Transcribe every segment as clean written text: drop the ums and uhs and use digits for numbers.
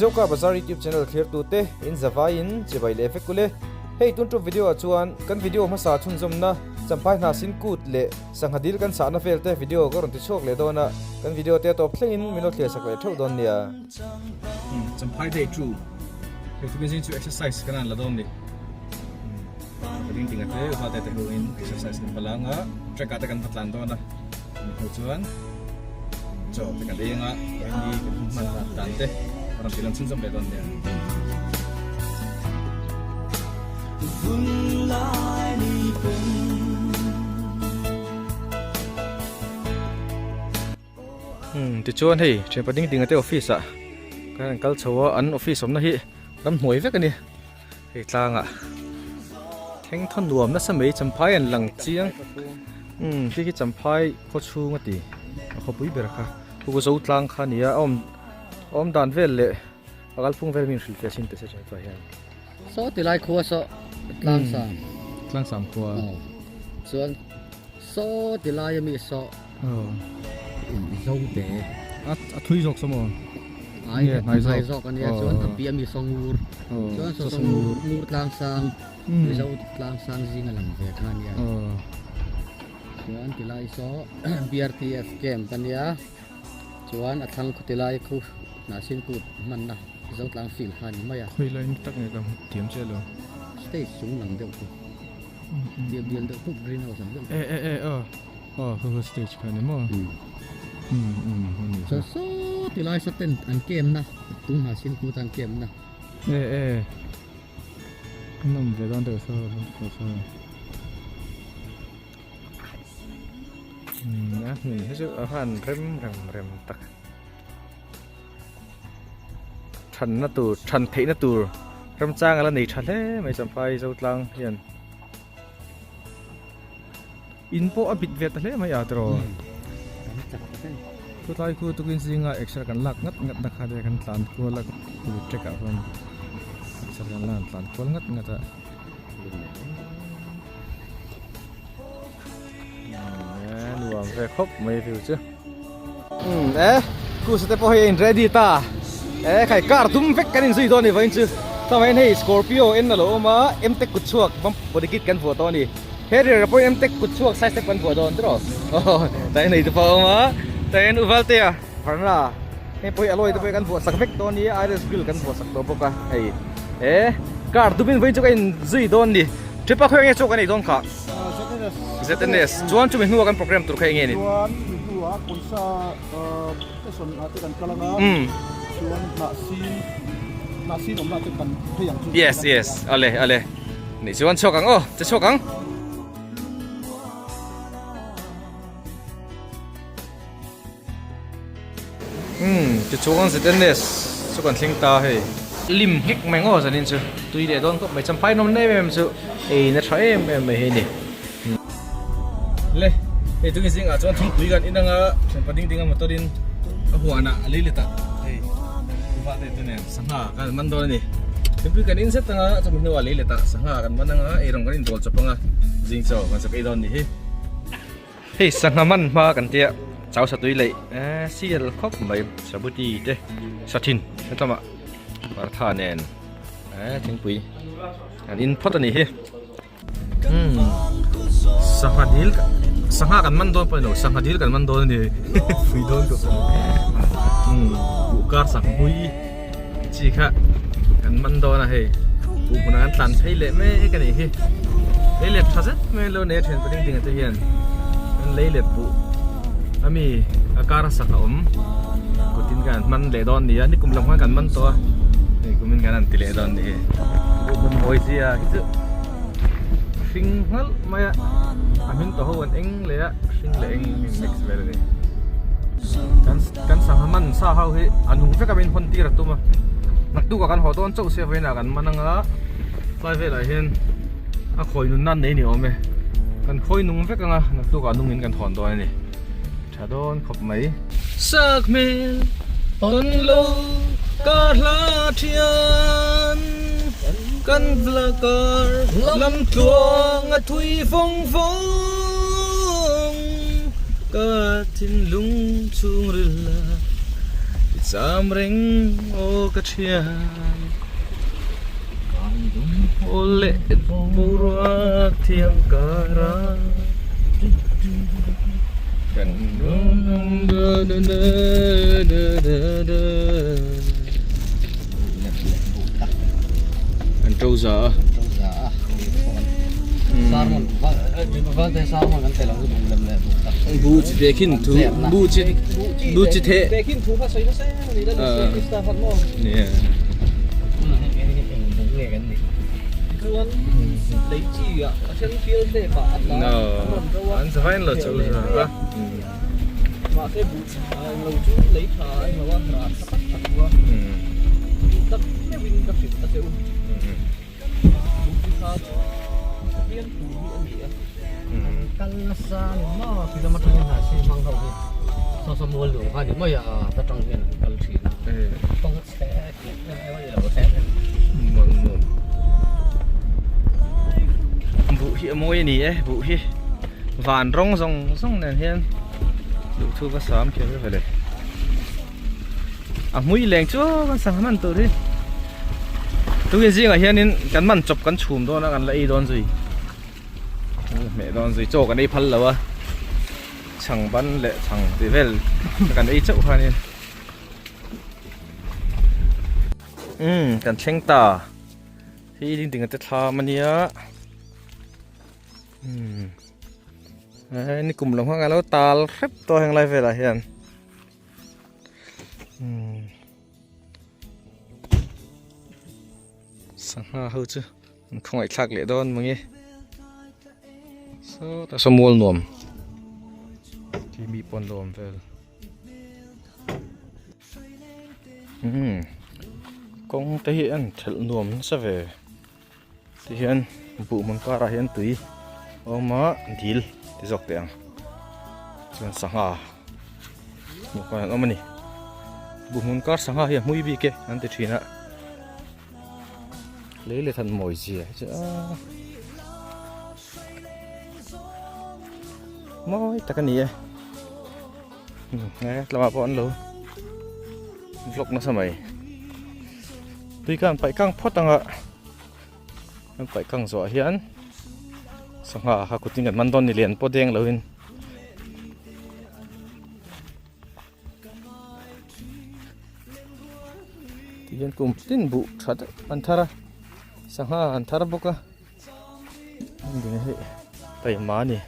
Zoka Bazar YouTube channel thlirtute in zavaiin chibai leh vek ule. Hei tun ṭup video ah chuan kan video hmasa chhunzawmna Champhai hna sin kut leh sangha dil kan sahna vel te video ka rawn ti chhuak leh dawn a, kan video te a tawp thlengin min lo thlir sak leh theuh dawn nia. Champhai day chu hei tukin zing chu exercise kan han la dawn ni. Ka ding ding a te upa te te ho in exercise kan va lang a, track ah te kan va tlan dawn a, mi ho chuan chaw te kan ei anga ni kan hun hman dan dan te rawn ti lang chhunzawm leh dawn nia. Umm tichuan hei thianpa ding ding a te office ah kan han kal chho a an office awmna hi ramhnuai vek a ni hei tlangah thleng thaw nuam nasa mai champhai an lang chiang umm khi khi champhai khaw chhung a ti a khawpui ber kha khu zo tlang kha a ni a a awm a awm dan vel leh a kalphung vel min hrilh fiah chin teh se thianpa hian. Saw ti lai khua saw tlang sam. Tlang sam khua. Chuan saw ti lai ami saw. Zo te. A thui zawk saw maw? Ai hnai zawk ania chuan a piah ami saw ngur. Chuan saw saw ngur ngur tlang sang Mizo tlang sang zing a lang ve kha ania. Chuan ti lai saw BRTF camp ania. Chuan a thlang khaw ti lai khu hnahsin kut hmanna Zo tlang field kha a ni mai a. Khawi lai tak nge ka hmu thiam chiah lo. Stage chung lang deuh chu. Dial dial deuh khup green house ang deuh. E e e aw aw khu khu stage kha a ni maw? Um um a ni kha. Saw ti lai saw tent an kem na tung hnahsin kut an kem na. E e an awm ve dawn deuh saw saw. A hmun hi chu a han rem rem rem tak thanna tur than theihna tur ramchang ala nei tha hle mai champhai zotlang hian in pawh a bit ve ta hle mai a tiraw chutlai khu tukin zinga exer kan lak ngat ngat na kha te kan tlan kual a track ah khuan exer kan la tlan kual ngat ngat a. Nuam ve khawp mai view chu. Um e ku sa te pawh hei a in ready ta e khai car dum vek kan inzui dawn a ni vawiin chu chuan hei scorpio en a lo awm a m tech kut chhuak bump body kit kan vuah tawh a ni harrier ah pawh m tech kut chhuak size te kan vuah dawn tiraw aw tah hian ei te pawh a awm a tah hian uvaltea varna heng pawh hi alloy te pawh hi kan vuah sak vek dawn a ni a iris grill kan vuah sak tawh bawk a hei e car dumin vawiin chu ka inzui dawn a ni Tripa khawi enge chu kan ei dawn kha? ZNS. Chuan chumi hnua kan program tur kha enge ni? Chuan chumi hnua pawisa station ah te kan kal anga chuan hnahsin hnahsin awmna te kan phei ang chu. Yes yes ale ale. Ni chuan chhuak ang aw che chhuak ang. Umm tichuan ZNS chu kan thleng ta hei. Lim nghek mai ngaw zanin chu tui leh dawn khawp mai champhai nawm em em chu ei na tha em em mai hei ni. Le hei tuni zingah chuan thingpui kan in anga thianpa ding ding a motor in a huan ah a lei let a hei uva te te nen sangha kan man dawn a ni. Thingpui kan in zet anga chumi hnuah lei let ah sangha kan man anga eirawng kan inbawl chawp anga zing chaw kan chawp ei dawn a ni hi. Hei sangha man hma kan tia chau satui leih eh sial khawp mai sabuti te sathin hetlama paratha nen eh thingpui an in phawt a nih hi umm sangha dil sangha kan man dawn pawh a ni lo sangha dil kan man dawn a ni pui dawn khawp umm buhkar sangha hui chi kha kan man dawn a hei buh hmunah kan tlan phei leh mek a nih hi lei let tha zet mai lo nei a thian paling ding ah te hian an lei let buh ami a kar a sak a awm kutin kan han man leh dawn a ni a nikum lam khan kan man tawh a hei kumin kan han ti leh dawn a ni hi buh hmun mawi zia hi chu hring nghalh mai a a hming tawh ho an eng leh a hring leh eng in mix vel a ni kan kan sangha man sa ho hi a nung vek a min hawn tir a tum a naktuk ah kan haw dawn chauh sia vawiin ah kan man anga tlai velah hian a khawi nun nan nei ni awm e kan khawi nung vek anga naktuk ah nung in kan thawn dawn a ni tha dawn khawp mai. Sak hmel tawn lo ka hla thian kan vla kar lam tluang a thui vawng vawng ka thinlung chhungril a. Cham reng aw ka thian Aw leh boruak thiang kara Kan An to za a. An to za a. Sermon valte sermon kan tel ang chu bu lem leh bu tak. Bu chi te khin thu bu chi bu chi the. Te khin thu kha sawi nasa em ani la Krista khat maw. Nia. Eng bu nge kan ni. Chuan lei chi ah a then fial hlep ah a tla No. An zavain lo chu za a. Mahse bu eng lo chu lei tha eng lo a rah tha tak tak a. Duh tak meuhin ka hrilh a che u. Duh chi kha chu Pathian thu hi a ni a. An kal nasa a ni maw ti lama tangin ha si hmang ho hi saw saw mual nuam kha a ni mai a ta tang hian an kal thin a kawng a chhe tih em em a ni lo em em. Mual nuam buh hi a mawi a ni e buh hi van rawng zawng zawng nen hian duhthu ka sam khian ka vele a hmui leng chu kan sangha man tur hi tukin zingah hianin kan man chawp kan chhum dawn a kan la ei dawn zui hmeh dawn zui chaw kan ei phal lo a chhang ban leh chhang tih vel kan ei chauh khanin umm kan thleng ta hei ding ding te thlam ania umm ni kum lo hmang alo tal hrep tawh heng lai velah hian. Sangha ho chu an khawngaih thlak leh dawn mange sawtah saw mual nuam khi mi pawn lo awm vel umm kawng te hi an thelh nuam nasa ve tihian buh hmun karah hian tui a awm a dil ti zawk teh ang chuan sangha hmuh khan an awm a ni buh hmun kar sangha hi a hmui bik e an ti thin a lei leh than mawi zia hi chu aaa mawi tak a ni e tlangah pawh an lo vlog nasa mai. Tui khan paih kang phawt ang a an paih kang zawh ah hian sangha kha kutin kan man dawn ni lian pawh deng lo in ti hian kum tin buh tha deuh an thar a sangha an thar bawk a hei taima a ni.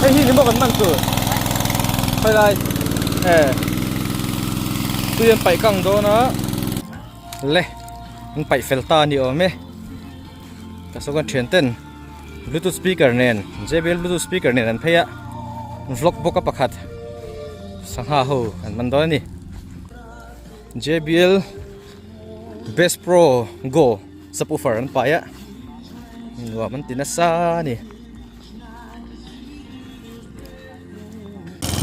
Hei hi ni maw kan man tur khawi lai e tui an paih kang dawn a le an paih fel ta a ni awm e ka saw kan thian ten bluetooth speaker nen J_B_L bluetooth speaker nen an phei a vlog bawk a pakhat sangha ho an man dawn a ni J_B_L best pro go subwoofer an pai a nuam an ti nasa a ni.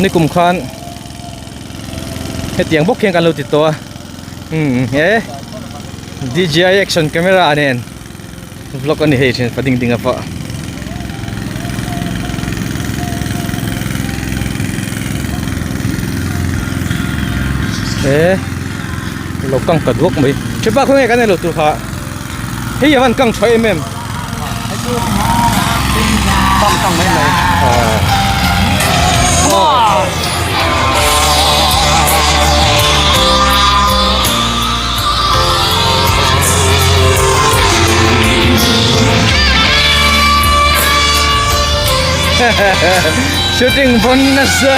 Nikum khan hetiang bawk hian kan lo ti tawh a umm he D_J_I action camera nen vlog a ni hei thin pa ding ding a pawh. He lo kang ta duak mai thipa khawnge kan ei lo tur kha hei a van kang tha em em. Shooting bon nasa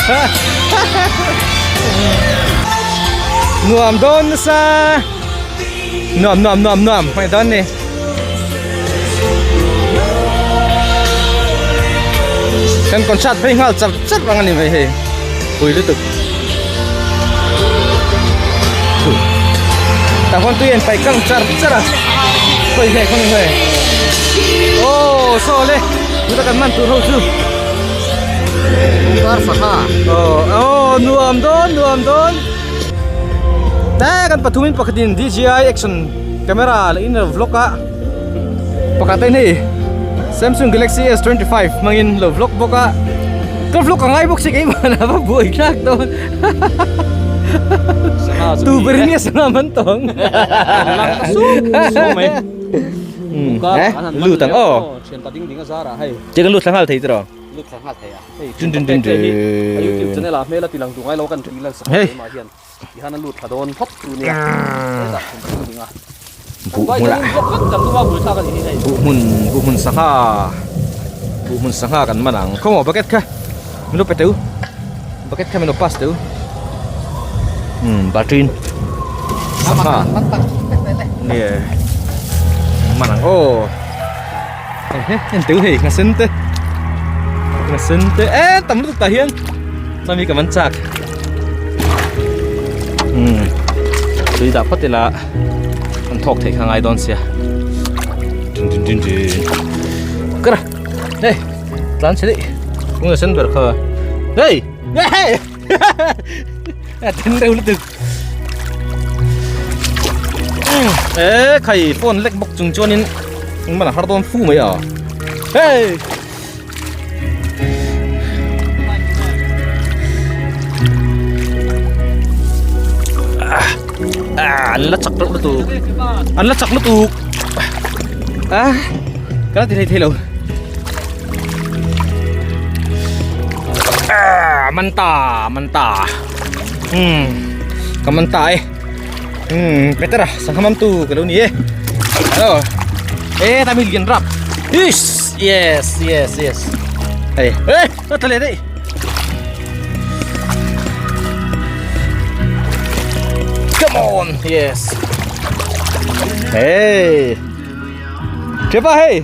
nuam dawn nasa nuam nuam nuam nuam hmai dawn ni kan concert phei nghal char char ang a ni mai hei pui lutuk. Tah khuan tui an paih kang char char a khawi nge khawi nge aw saw le tuna kan man tur ho chu Kar sangha aw aw nuam dawn nuam dawn ta kan pathumin pakhatin D_J_I action camera leh in vlog a pakhat in hei Samsung Galaxy S25 hmangin lo vlog bawk a ka vlog a ngai bawk si keimah a va buai thlak dawn. Tu ber nge sangha man tawng lut ang aw che kan lut thla nghal thei tiraw dun dun dun dun youtube channel ah hmel a ti lang duh ngai lo kan tih lan sak Hei. mai hian ti hian a lut thla dawn phawt chu nia hetah thlen ding ding a Buh hmun ah buh hmun buh hmun sangha buh hmun sangha kan man ang khaw maw bucket kha min lo pe teu bucket kha min lo pass teu umm battery sangha nge man ang aw ehe en teu hei nghasen te nghasen te e tam lutuk tah hian chuan mi ka man chak umm tui dah phawt ila an thawk theih kha ngai dawn sia dun dun dun dun kara hei tlan chhe daih tunge sen ber kha hei hei a then reuh lutuk e khai phone lek bawk chung chuanin engmah a har dawn fu mai a hei An la chak reuh lutuk an la chak lutuk a ka la ti thei thei lo man ta man ta um ka man ta e um better a sangha man tu ka lo ni e hello e ta mi lian rap yes yes yes yes hey hey ta le dei Come on, yes. Hey. Chepa hey.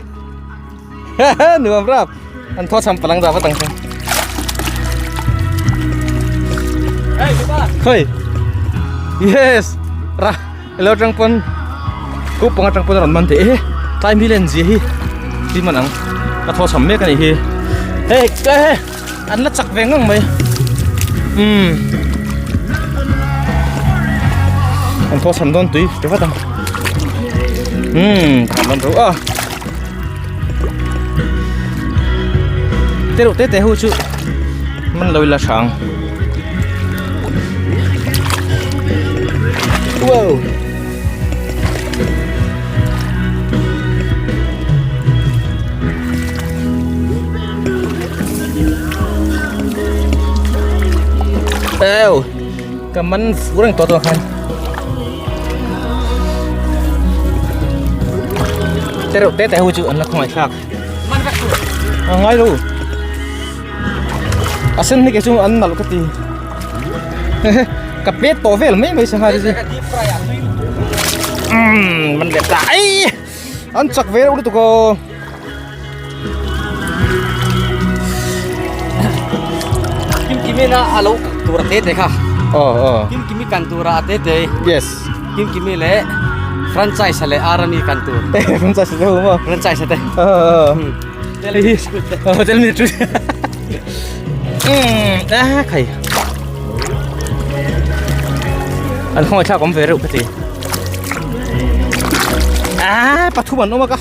Nuam rap. An tho cham palang da va tang chang. Hey, chepa. Khoi. Yes. Ra, lo tang pon. Ku panga tang pon ron man te e. Tlai mi len zia hi. Ti man ang. Ka tho cham mek ani hi. Hey, hey. An la chak ve ngang mai. Umm. An thaw cham dawn tui ti vat ang. Umm, tham dawn reuh a. Te reuh te te ho chu man lo ila hrang. Wow. Eo ka man fu reng tawh tawh khan te reuh te te ho chu an la khawngaih thlak a ngai lo a sen hi kei chu an nalh ka ti ka pet tawh vel mai mai sangha te chu umm man let ta ai an chak ve reuh lutuk aw. Kim Kimi na a lo tur a te te kha. Aw aw. Kim Kimi kan tur a te te. Yes. Kim Kimi le franchise le Arami kan tur. Franchise te ho ma. Franchise te. Aw aw. Aw tel mi tu. Um a khai. An khawngaih thlak awm ve reuh ka ti. A pathum an awm a ka.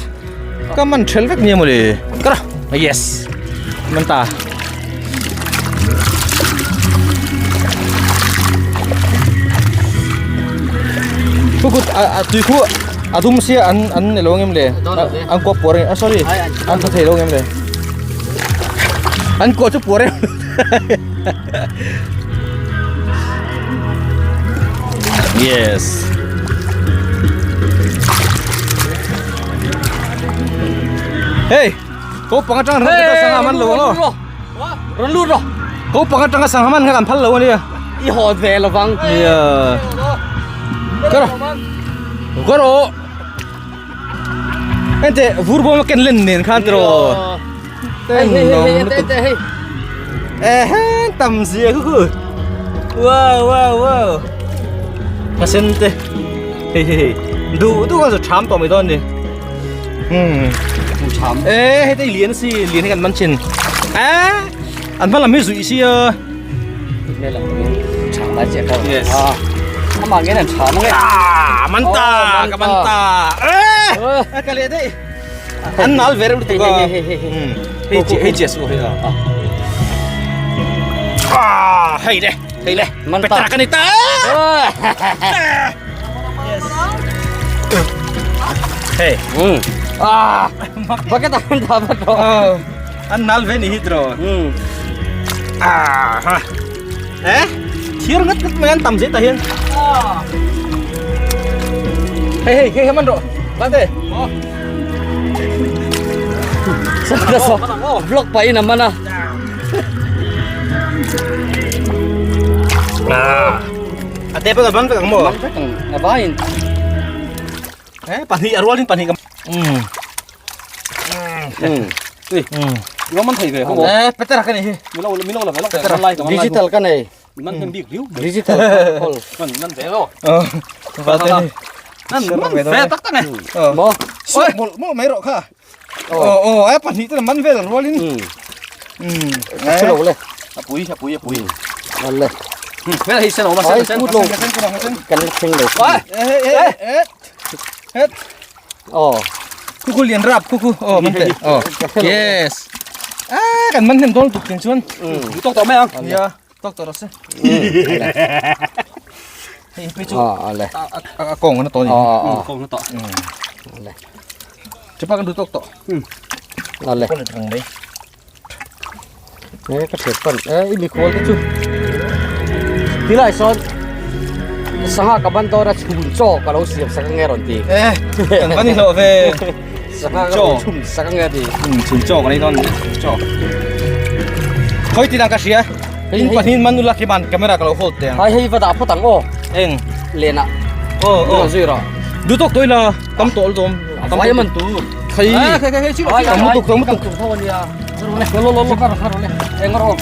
Ka man thel vek nia mawle ka ra yes man ta khu khu a tui khu a dum sia an an ni lo ngem le an kuah puar a sorry an tha thei lo ngem le an kuah chu puar em yes Hey, ko panga tang ran ka sangha man lo ang Ron lut ro. Ko panga tang sangha man kha kan phal lo ania. I haw ve lovang. Nia. Karo. Karo. Ente vur bom ken len nen khan tro. Hei hei hei hei te hei. Eh tam zia khu khu. Wow wow wow. Ka sen te. Hei hei hei. Du du kan zu tham tawh mai dawn ni. Hmm. Tham. E hei te lian si lian hi kan man chin. A an hma lam hi zui sia. Mẹ làm chạm lại trẻ con. Yes. À. Mà nghe là chạm nghe. Ah, manta, Oh, ka manta. manta. Eh, ka le dei. An nal ver lu tu ka. Hei, hei, hei, hei. Hei chi hei chi su hei a. Ah, hei le, hei le. Manta. Petara ka ni ta. Hey. Ừ. À. Bakit ang dapat ko? Oh, an nal ve ni hitro. Ừ. Ah, ha. Eh, thier ngat ngat mai an tam je ta hian. Hei hei hei man ro. Ban te. Sa so vlog pa ina mana. Ah. Ate pa ban pa mo. Mang kang ngabain. Eh, pahnih arwal din pahnih kam. Ừ. Nó man thầy về không bố? Eh, petara ka ni hi. Mình lâu mình lâu là phải lóc online còn Digital ka này. Man thêm việc liu. Digital call. Man man về rồi. Ờ. Va te ni. Man man về tắc tắc này. Ờ. Mo. Ôi, mo mo mai ro kha. Ờ ờ, eh pahnih te man vel arwal in. Ừ. Ừ. Chulo le. Pui pui pui. Le. Về là xem nó mà Ay, xem xem. cút luôn. Kan thing lo. Eh eh eh. Eh. Oh. Khu khu liền rap khu khu. Ờ man te. Ờ. Yes. À, kan man hem dol tuk ting chuan. Ừ. Tóc tao mẹ không? Ya, tok tok se. Hei, pe chu. À le. A kong na to ni. Ờ ờ. Không nó tọ. Le. Chupa kan du tok tok. Le. Con thằng đấy. Nè ka thiệt pan. Ê, mi khol te chu. Ti lai son. Sanga ka ban to ra chun cho ka lo siam saka nge ron ti. Ê, kan ban ni lo về. Sanga ka Cho. lo chum saka nge ti. Ừ, chun cho cái này con cho. Thôi thì đang cái gì á? In panin manula ki ban camera ka lo hold te. Hai hei va da photang o. Eng. Lena. Ờ Ờ ờ. zui ra. Du tok toi la tam tol dom. Tam vai man tu. Khay. À, khai khai khai chịu Tam mutuk tam mutuk. Tu thaw nia. Lo lo lo ka ra le. Eng ro.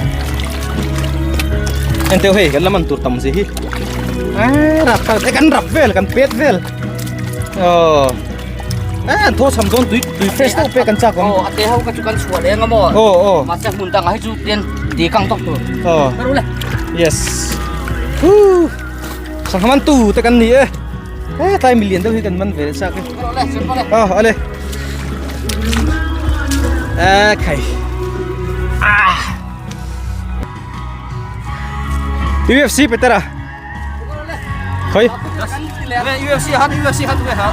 En teu hei kan laman tur tam si hi. À, rap ta kan rap vel kan pet vel. Ờ. À, tho cham don tui tui fresh to pe kan chak om. Ờ, ate hau ka chu kan chua le nga mo. Ờ ờ. Ma se mun dang hai chu ten ti kang tok tu. Ờ. Ka ro le. Yes. Woo. Sang man tu te kan ni e. Eh, tai million deuh hi kan man ve sak e. Ka ro le, chen pa le. Ah, ale. Okay. Ah. UFC Petera. Khoi. UFC hát UFC hát về hả?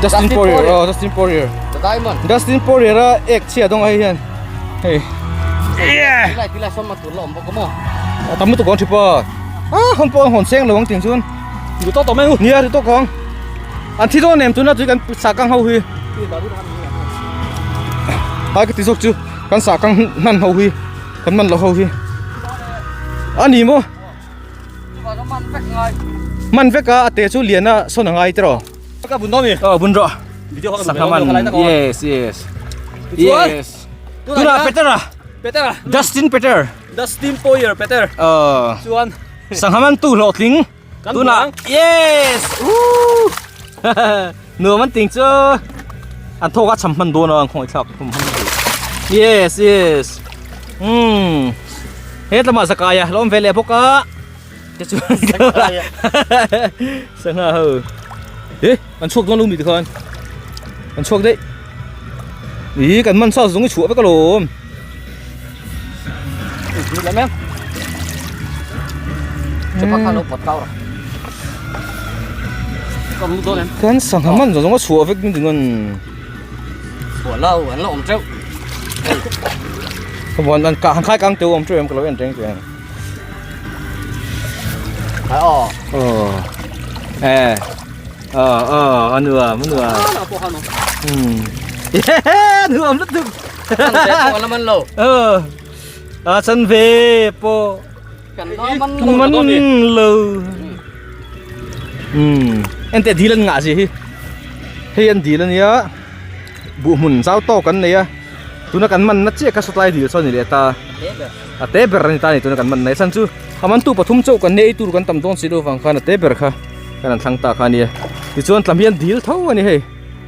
Dustin Poirier. Oh, Dustin Poirier. The Diamond. Dustin Poirier a ek chia dong ai hian. Hey. Yeah. Ti lai ti lai som ma tu lom bo ko mo. Tam tu kon thipa. Ah, hon pon hon seng lawang ting chun. Đủ tóc tao mẹ không? Nia tu kong. An thi do nem tu na tu kan sa kang ho hi. Ai cái tí sốc chứ kan sa kang nan ho hi. Kan man lo ho hi. Ani mo. Man vek ngai. Man vek a ate chu lian a son angai tro. Các bún đó mi. Ờ bun ro. Video Sa kaman. Yes, yes. Yes. Tuna Peter à. Peter à? Dustin Peter. Dustin Poirier Peter. Ờ. Chuan. Sanghaman tu lo tling. Kan Tuna. buang. Yes. Woo. Nửa man ting chu. An tho ka cham man do na khoi thak hum hum. Yes, yes. Het lama zakaya lom vele boka. Che chu. Sangha ho. Ê, ăn chuộc don lu mi khan. Ăn chuộc đấy. Ý cần man sao giống cái chuột với cái lồm. Lắm em. Chu pa kha lo pot kau ra. Còn lúc đó em. Kan sanghaman giống cái chuột với cái ngon. Của lâu an lo om cheu. Không bọn ăn cả hàng khai căng tiêu ông chơi em cái lối ăn tránh chuyện. Ai ờ. Ờ. Ê. Ờ ờ ăn nữa, ăn nữa. Nó po hano. Ừ. Yeah, nữa rất thực. Kan se ko la man lo. Ờ. À chân về po. Kan lo man lo. Man lo. Ừ. Em tệ đi lên ngã gì hi. Hi anh đi lên nhá. Bu mun giao to kan này á. Tuna kan man na che ka supply dil so ni le ta. A te ber ni ta ni tuna kan man nei san chu. Aman tu pathum chau kan nei tur kan tam don si lo wang khan a te ber kha. Kan han thlang ta kha a nia. Tichuan tlam hian dil tho a ni hei.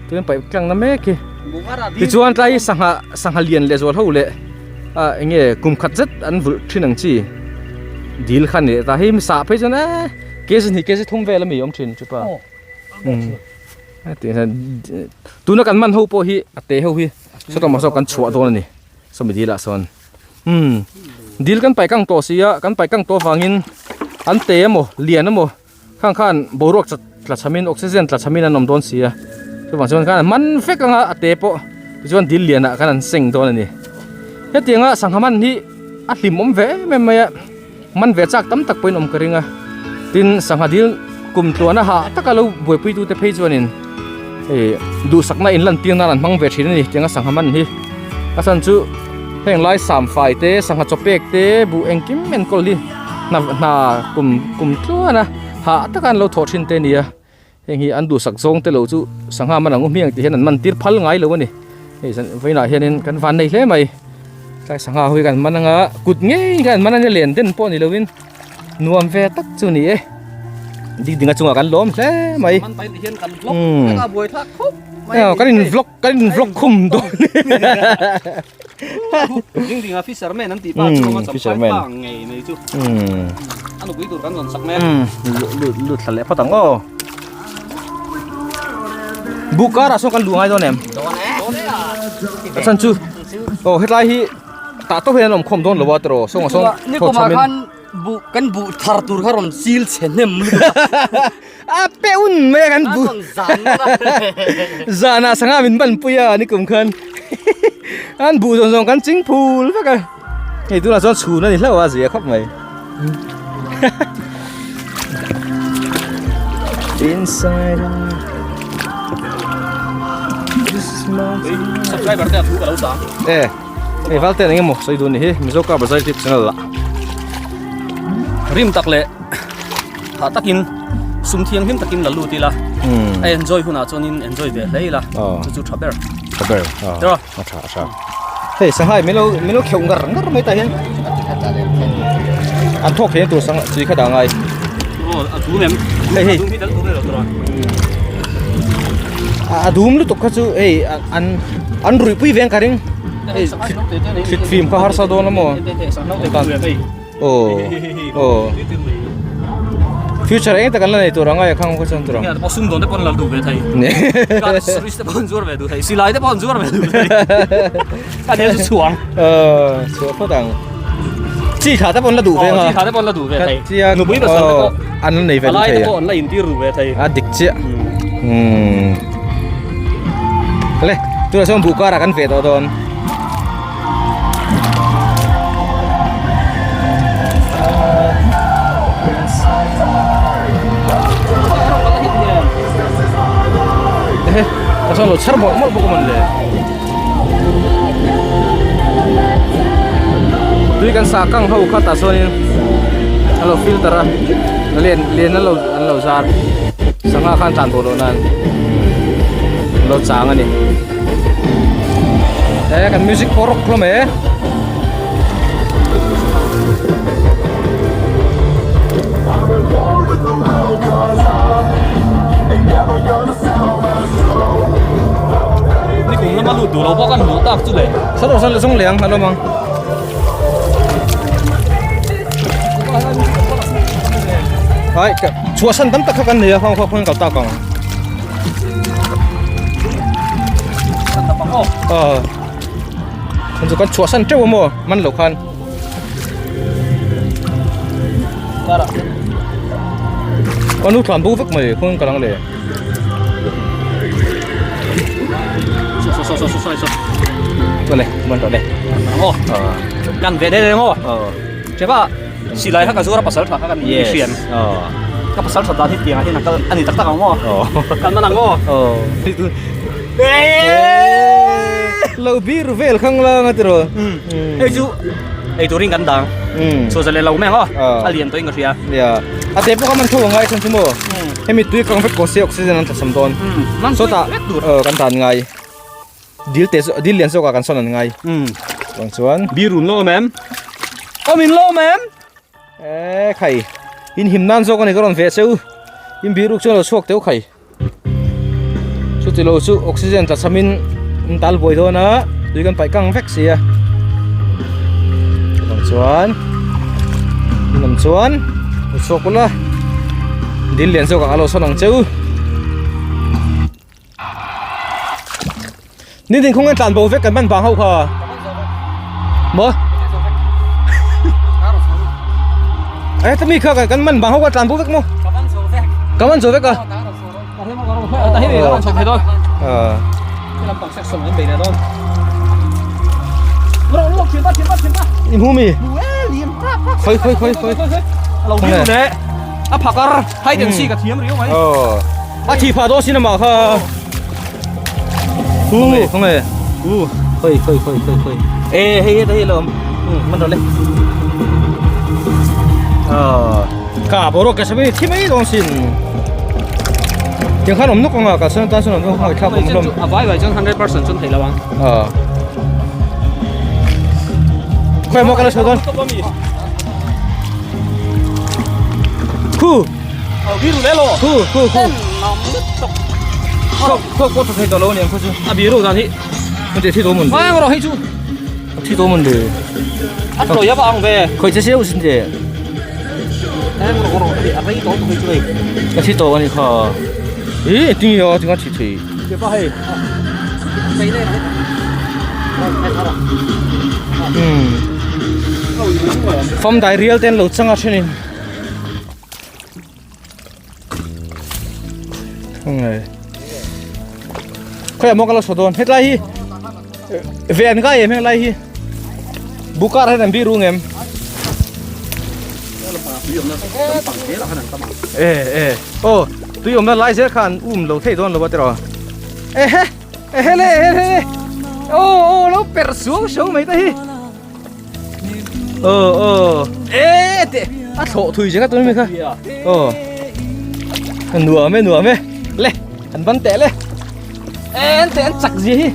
Tui an paih tlang na mek hi. Tichuan tlai hi sangha sangha lian leh zual ho leh ah eng nge kum khat zet an vulh thin ang chi dil kha a ni leh ta. Hei sa phei chuan eee kg hnih kg thum vel ami awm thin chupa. Tuna kan man ho pawh hi a te ho hi sawtawm ah sawn kan chhuah dawn a ni sawmi dil ah sawn. Umm dil kan paih kang tawh si a kan paih kang tawh avangin an te emaw lian emaw khang khan boruak chat tla chhamin oxygen tla chhamin an awm dawn si a chuvang chuan khan man vek anga a te pawh tichuan dil lianah khan an seng dawn a ni hetianga sangha man hi a hlim awm ve em em mai a man ve chak tam tak pawhin awm ka ring a tin sangha dil kum tluana hah taka lo buaipui tute phei chuanin hei duhsakna in lan tir nan an hmang ve thin a ni tianga sangha man hi a chhan chu heng lai samfai te sangha chaw pek te buh engkim enkawl hi hna hna kum kum tluana hah taka an lo thawh thin te a ni a. Heng hi an duhsak zawng te lo chu sangha man ang u hmiang tih hian an man tir phal ngai lo a ni. Hei zan vawiinah hianin kan van nei hle mai. Tlai sangha ho hi kan man anga kut ngei khan an man a nia len den pawh ni loin nuam ve tak chu ni e. Ding dinga chungah kan lawm hle mai. Man pai ti hian kan vlog a buai thlak khawp mai. Kan in vlog kan in vlog khum dawn. Ding dinga fisherman an tih pa chu a champhai pa ngei mai chu. A nupui tur kan rawn sak mek. Lut lut thla leh phawt ang aw. Buk karah sawn kan luh ngai dawn em? Dawn e. Dawn e a. A chhan chu aw hetlai hi tah tawp hian an awm khawm dawn lo a tiraw sawngah sawn Ni kumah khan buh kan buh thar tur kha rawn sil chhe hnem lutuk a. A pe un mai a kan buh. Zanah sangha min ban pui a ni kum khan. An buh zawng zawng kan ching phul vek a. Hei tunah chuan chhun a ni hlauh a zia khawp mai. Inside out. This is my Subscriber te a thu ka lo chang. Eh, hei val ten engemaw sawi dun ni hi Mizo Car Bazaar YouTube channel lah. Rim tak leh tha takin sum thianghlim takin la lut ila. A enjoy hunah chuanin enjoy ve hle ila. Chu chu tha ber. Tha ber. A tha a tha. Hei sanghai min lo min lo kheuh ngar ngar mai tah hian. An thawk thei tur sang chi kha dah ngai. Aw a dum em. Hei hei. A dum hi dal tur lo tur a. A dum lutuk kha chu hei an an rui pui veng ka ring. Hei thlit fim kha harsa dawn a maw. Aw aw future eng tak an la nei tur anga khang khaw chuan tur ang. Nge pawh sum dawn te pawh an la duh ve thei. Car service te pawh an zuar ve duh thei. Silai te pawh an zuar ve duh thei. Ka nia chu chhuang. Ờ chhuah phawt ang. Chi tha te pawh an la duh ve nga. Chi tha te pawh an la duh ve thei. Chia nupui pasal te pawh an la nei ve duh thei. Palai te pawh an la intir duh ve thei. A dik chiah. Umm. Le tunah chuan buh karah kan ve tawh dawn. Ka chuan lo chhar mawlh mawlh bawk a mawn le. Tui kan sah kang ho kha tah chuanin a lo filter a len len an lo an lo zar sangha khan tlan tawh loh nan an lo chang a ni. E kan music pawh rawk hlawm e. Ni kum lama lut duh lo pawh kan hmuh tak chu le. Sat awh sat zawng leh ang a lawm ang. Ai chhuahsan tam tak kha kan nei a khang kha khawn kal tak ang. Ờ Kan chu kan chhuahsan teuh a maw man lo khan. Ka nu thlan bo vek mai khawn ka lang le. So so so so so so. Chule man tawh le. Aw. Kan ve de de maw. Ờ. Cheva silai kha ka zuar a pasal tha kha kan hriam. Ờ. Ka pasal tha dan hi tiang ah hian a kal a ni tak tak ang maw. Kan man ang maw. Ờ. Lo bir vel khang lang a tiraw. Hei chu ei turin kan dang. Chaw zaleh lo mai ang aw. A lian tawhin ka hria. Nia. A te pawh kha man tho ang ngai chhan chu maw. Hemi tui kang vek pawh se oxygen an thlasam dawn. Sawtah kan dan ngai. Dil te dil lian zawkah kan sawn an ngai. Chuang chuan. Birun lo awm em? Awm in lo awm em? E khai. In him nan zawk a ni ka rawn ve cheu. In biruk chuan lo chhuak teuh khai. Chuti lo chu oxygen tla chhamin an tal buai dawn a tui kan paih kang vek si a chuvang chuan in awm chuan lo chhuak ula dil lian zawk ah a lo sawn ang cheu ni din khawng an tlan bo vek kan ban vang ho kha maw eh tami kha kan man bang ho kha tlan bo vek maw ka man zo vek a in hu mi khoi khoi khoi khoi lo bi le a phakar hide and seek a thiam riau mai a thi pha dawn sin amah kha hu khawnge hu khoi khoi khoi khoi khoi e hei hei hei lawm man rawh le ka boruak ka sawi thi mai dawn sin tiang khan awm nawk anga ka sawn tan sawn awm nawk anga thlak awm hlawm a vai vai chuan 100% chuan thei lo ang khoi maw ka la chho dawn khu Khu khu khu Khu khu thei tawh lo aniang khu chu a biru dan hi Kan tih thi tawh mawn Mai rawh hei chu thi tawh mawn le A tawih a va ang ve Khoi che seuh sin che Em rawh rawh a rei tawh tawh chu hei Ka thi tawh ani kha Ih tinge a tinga thi thei Ke pa hei Hmm Fam dai rial ten lo changa thenin Khoi ah maw ka lo saw dawn hetlai hi ve an ngai em hetlai hi bukar hian an biru ngem e e aw tui awmna lai zel kha an um lo thei dawn lo a tiraw ehe ehe le ehe le aw aw lo perh suau suau mai te hi. Ờ ờ Ê tệ A thọ thui chứ các tôi mới kha Ờ Nửa mê nửa mê Lê Anh bắn tệ lê Ê anh tệ anh chặt gì hi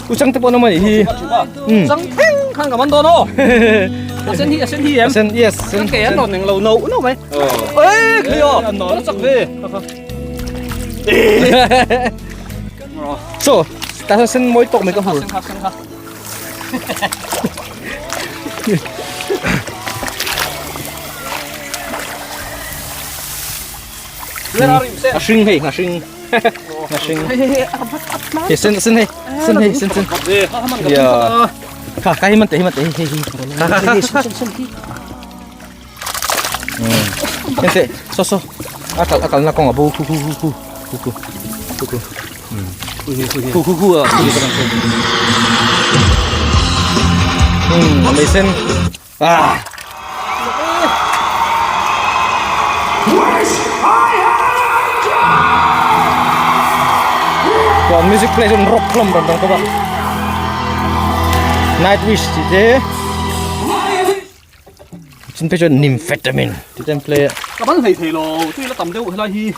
U chăng te pon mà hi Ừ Chăng theng khang cả bắn đó nó Sen hi sen hi em Sen yes sen cái anh nó neng lâu nâu nâu mày Ê kìa nó chặt về So ta sen mỗi tộc mình có hủ A hring hei a hring a hring hei sen sen hei sen hei sen sen ya kha ka hi man te hi man te hei hei kha kha kha sen te so so a kal a kal na kawng a bo khu khu khu khu khu khu khu Khu khu khu à. Ừ, mày xin. À. Còn music play chuan rock hlawm rawn dang kawp a. Night wish tih te. Chin phei chuan nymphetamine tih te an play a. Ka ban hlei thei lo, tui la tam deuh helai hi.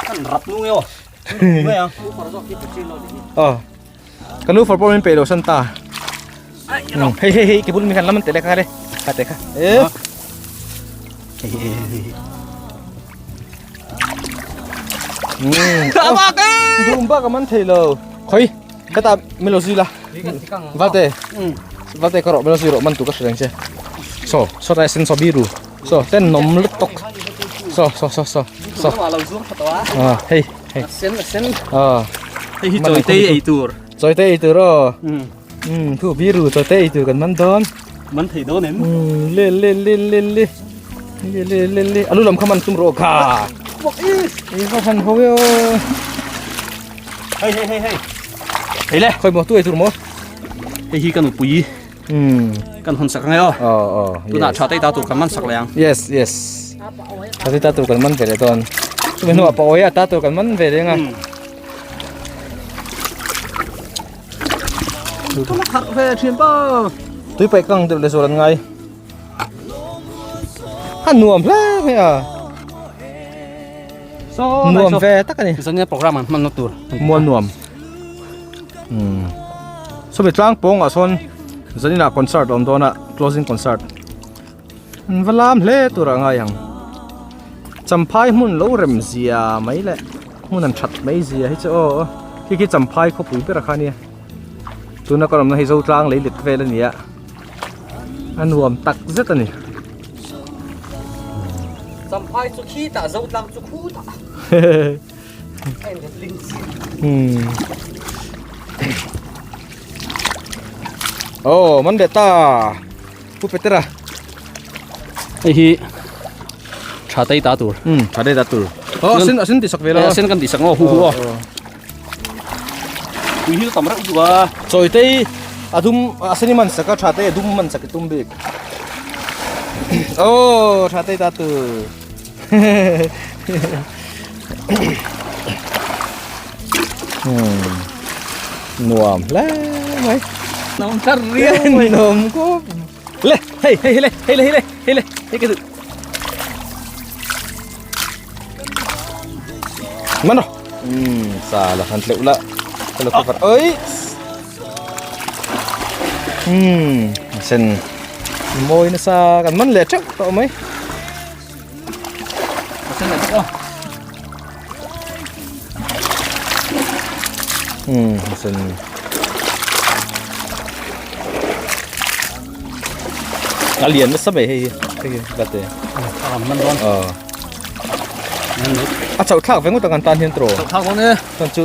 Kan rap nu nge aw. Ờ. Ka nu for pawh min pe lo san ta. Hei hei hei ke bul mi khan lam an te le kha le. Kha te kha. E. Ka bak e. Dum ba ka man thei lo. Khoi. Ka ta mi lo zui la. Valte. Valte ka ro mi lo zui ro man tu ka hre reng che. So, so tai sen so biru. So, ten nom lutuk. So, so, so, so. So. À, hei, hei. Sen sen. À. Hei hi choi te ei tur. Choi te ei tur o. Um, thu biru choi te ei tur kan man dawn. Man thei dawn em. Um, le le le le le. Le le le le. Alu lam kha man tum ro kha. Ei va han ho e o. Hei hei hei hei. Hei le. Khoi mo tu ei tur mo. Hei hi kan pui. Hmm. Kan hon sak ngai o. Ờ ờ. Tuna tha te ta tur kan man sak le ang. Yes yes. Tha te ta tur kan man ve le dawn. Chumi hnuah pa awia ta tur kan man ve reng a. Tuna kharh ve thin pa. Tui paih kang deuh le zual an ngai. A nuam hle mai a. Nuam ve tak a ni. Zania program an hman na tur. Mual nuam. Hmm. Sawmi tlang pawngah sawn zaninah concert a awm dawn a closing concert. An va lam hle tur ah ngai ang. Champhai hmun lo rem zia mai leh hmun an that mai zia hi chu aw khi khi Champhai khawpui ber kha ania tuna ka awmna hi Zotlang lei let vel a ni a a nuam tak zet a ni. Champhai chu khitah Zotlang chu khutah a inletling chiah. Aw man leh ta Pu Petera. Hei hi tha tei ta tur. Um tha tei ta tur. Oh a sen a sen ti sak ve la. A sen kan ti sak ngaw hu hu aw. Tui hi tam reuh chu a. Chawi tei a dum a sen i man sak a tha tei a dum man sak i tum bik. Oh tha tei ta tur. Hmm. Nuam hle mai. Nuam thar riau mai. Nuam khawp. Le, hei hei hei le, hei le hei le, hei le, hei ka duh. Mano. Hmm, salah han tleuh la. Kalau cover. Oi. Hmm, sen mawi nasa kan man leh teuh tawh mai. Hmm, sen. A lian nasa mai hei hi. Hei hi ka te. A man dawn. Ờ. A chauh thlak ve ngawt ang an tan hian tiraw. Chauh thlak dawn e. Chuan chu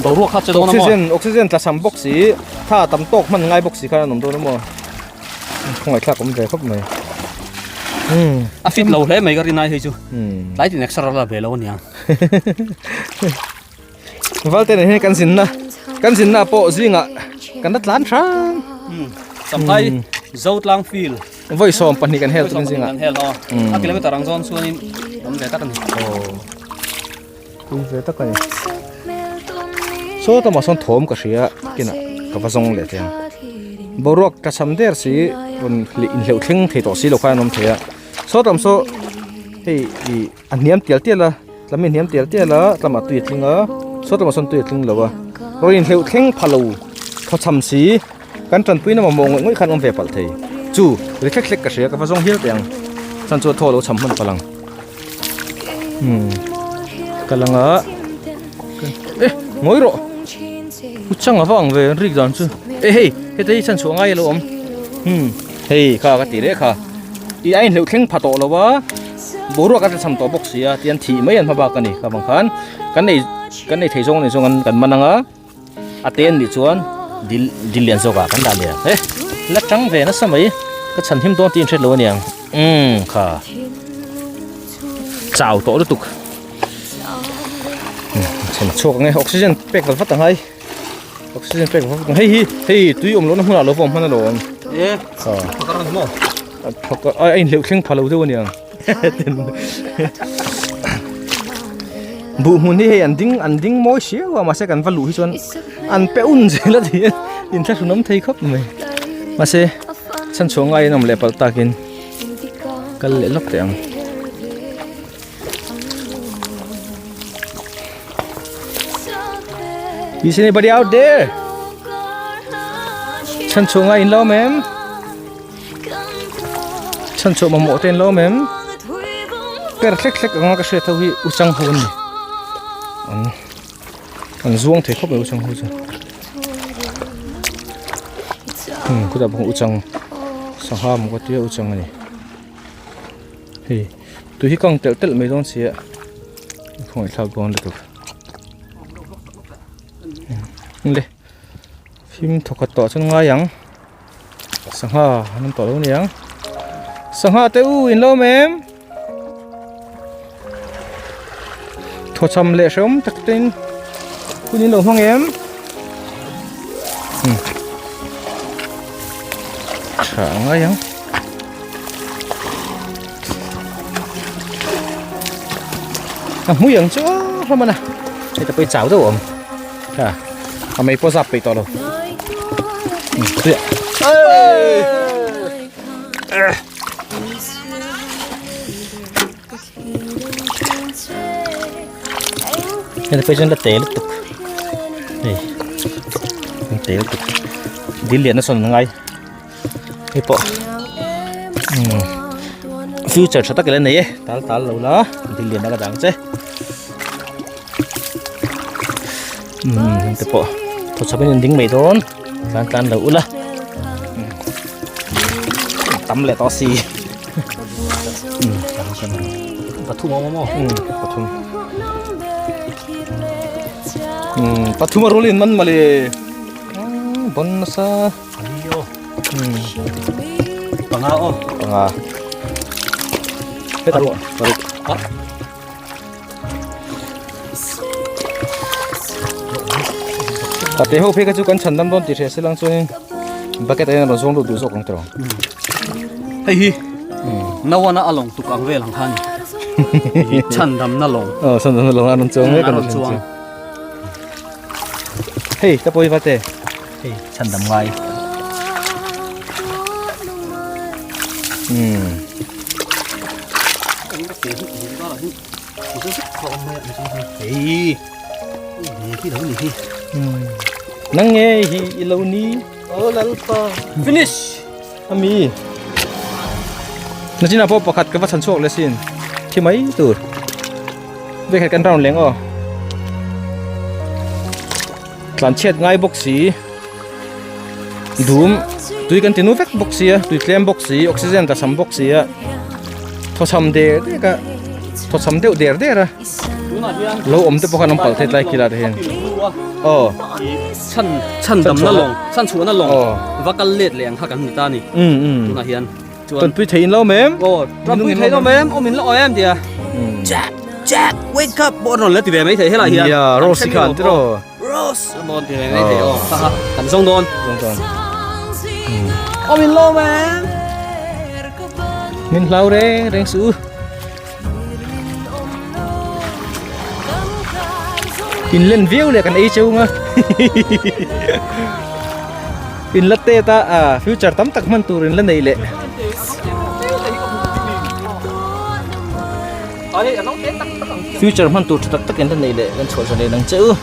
boruak kha che dawn a maw. Oxygen oxygen tla sam bawk si, tha tam tawk hman ngai bawk si khan an awm dawn a maw. Khawngaih thlak awm ve khawp mai. Hmm. A fit lo hle mai ka rinai hei chu. Hmm. Tlai tin extra la ve lo aniang. Valte nen hian kan zinna kan zinna pawh zingah kan la tlan hrang. Hmm. Champhai Zotlang field. Vawi 12 kan hel tukin zingah. Kan hel aw. A kilometer ang zawn chuanin awm ve tak a ni. Oh. Awm ve tak a ni. Saw tamah sawn thawm ka hria kinah ka va zawng leh thei ang. Boruak ka cham der si rawn inhleuh thleng thei tawh si lo khan an awm thei a. Saw tam saw hei ih a hniam tial tial a tlami hniam tial tial a tlamah tui a tling a saw tamah sawn tui a tling lo a. Rawn inhleuh thleng pha lo thawchham si kan tanpuina mamawh ngawih ngawih khan awm ve palh thei. Chu ri thlek thlek ka hria ka va zawng hial teh ang chuan chu a thaw lo cham hman palh ang. Hmm. Kalanga eh ngoi rawh u chang ava ang ve rik dan chu eh hei heta hi chan chhuah ngai alo awm hmm hei kha ka ti leh kha i a inhleuh thleng pha tawh lo a boruak a tlachham tawh bawk si a tian thih mai an hma bak a ni kha vang khan kan nei kan nei thei zawng nei zawng an kan man anga A te an nih chuan dil dil lian zawkah kan dah leh ang he la tang ve nasa mai ka chhan him dawn tih in hriat lo aniang umm kha chau tawh lutuk chhan chhuak ang e oxygen pek vat vat ang hai oxygen pek vat vat ang hei hi hei tui awm lohna hmunah lo va awm hman alawm e phakar ani maw phakar a inhleuh thleng pha lo deuh aniang Buh hmun hi hei an ding an ding mawi siau a mahse kan va luh hi chuan an pe un zel a ti a inthlahrun awm thei khawp mai mahse chhanchhuah ngaiin awm leh palh takin kal leh lawk teh ang. Is anybody out there? Chhanchhuah ngaiin lo awm em? Chhanchhuah mamawh te an lo awm em? Per thlek thlek anga ka hriat ho hi u chang ho an ni. An an zuang thei khawp mai u chang ho chu. Hmm khutah pawh u chang sangha maw ka tia u chang a ni. Hei tui hi kang telh telh mai dawn si a khawngaih thlak dawn lutuk. Le fim thawkhat tawh chuan ngai ang. Sangha an awm tawh lo niang. Sangha te u in lo awm em? Thawchham leh hrehawm tak te in hun in lo hmang em? Hmm. Tha ngai ang. A hmui ang chu hlawm a na. Hei te pawh hi chau deuh a awm. Ha a mei pawh zap peih tawh lo hei te pawh chuan la te lutuk hei an te lutuk dil lian na sawn an ngai hei pawh umm. Future tha tak ila nei e tal tal lo la dil lian a ka dang che umm te pawh thaw chhap in an ding mai dawn tlan tlan lo ula tam leh tawh si umm pathum a awm a maw umm pathum umm pathum a rul in man mawle umm bon nasa. Panga aw. Panga. Heta Paruk. Paruk. Ah. Pate ho phei kha chu kan chhan dam dawn tih hria se lang chuanin bucket ah hian rawn zawng lut duh zawk ang tawh. Hei hi Nawana a lawng tuk ang vel ang kha ni. Chhan damna lawng. Aw chhan damna lawng a rawn chuang mek a rawn chuang. Hei ta pawh hi va te. Hei chhan dam ngai. Umm. Hei. Nang nge hi i lo ni. Oh lalpa. Finish. Ami. Nachina pawh pakhat ka va chhan chhuak leh sin. Thi mai tur. Vekhat kan round leng aw. Tlan chhiat ngai bawk si dum tui kan ti nu vek bawk si a tui tlem bawk si oxygen ta cham bawk si a thaw cham der dek a thaw cham deuh der der a lo awm te pawh khan an palh thei tlai khilai te hian aw chhan chhan damna lawng chhan chhuahna lawng va kal let leh ang kha kan ni ta ni tunah hian chuan tanpui thei in lo mem aw tanpui thei lo mem awm in la awm em tia Jack Jack wake up pawh an rawn la ti ve mai thei helai hian nia Rose khan tiraw Rose an rawn ti ve mai thei aw ha ha kan zawng dawn zawng dawn awm in lo mem min hlau reng reng su in len viau leh kan ei cheu nga in la tet a ah future tam tak hman tur in la nei leh future hman tur tha tak tak in la nei leh kan chhuah zan en ang che u.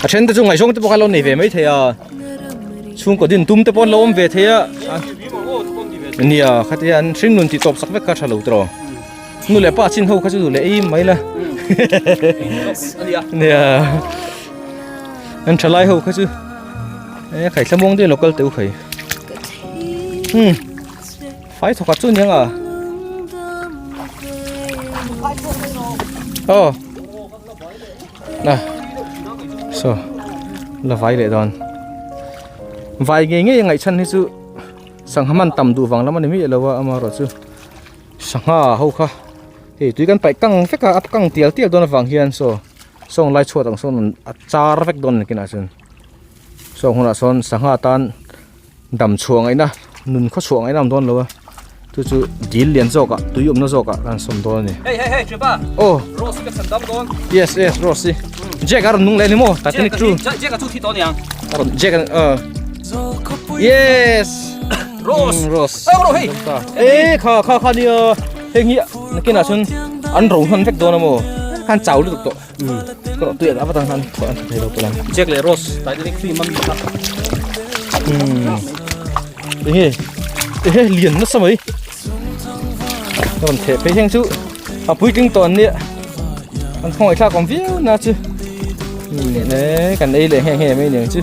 A then te chu ngaihzawng te pawh kha lo nei ve mai thei a. Chhungkaw din tum te pawh an lo awm ve thei a nia khatia an hring nun tih tawp sak vek kha tha lo tawh nu leh pa chin ho kha chu duh leh ei mai la nia an tha lai ho kha chu e khai thlamawng te local teu khai hmm fai thawkhat chu niang a oh Na so la vai leh dawn vai ngei ngei a ngaih chhan hi chu sangha man tam duh vang lam a ni miah lo a amaherawh chu sangha ho kha hei tui kan paih kang vek a a kang tial tial dawn avang hian saw sawng lai chhuat ang sawn a char vek dawn a ni kinah chuan sawng hunah sawn sangha tan. Dam chhuah ngaihna nun khaw chhuah ngaihna a awm dawn lo a chu chu dil lian zawkah tui awmna zawkah kan sawm dawn a ni. Hei hei hei Tripa Aw Rose ka chhan dam dawn. Yes yes Rose hi Jack a rawn nung leh a ni maw Titanic chu Jack a chu thi tawh a niang. A rawn Jack a uh Yes Rose Rose Hey bro hei E kha kha kha nia heng hi nakinah chuan an ro hman vek dawn a maw khan chau lutuk tawh. Ka tui a vat ang han thawh an thei lo pawh ang. Jack leh Rose Titanic film a mi kha. Hmm. Enge ehe lian nasa mai. Ka rawn theh phei heng chu a puitling tawh an nia. An khawngaih thlak awm viau na chu. Hmm e kan ei leh nge nge mai niang chu.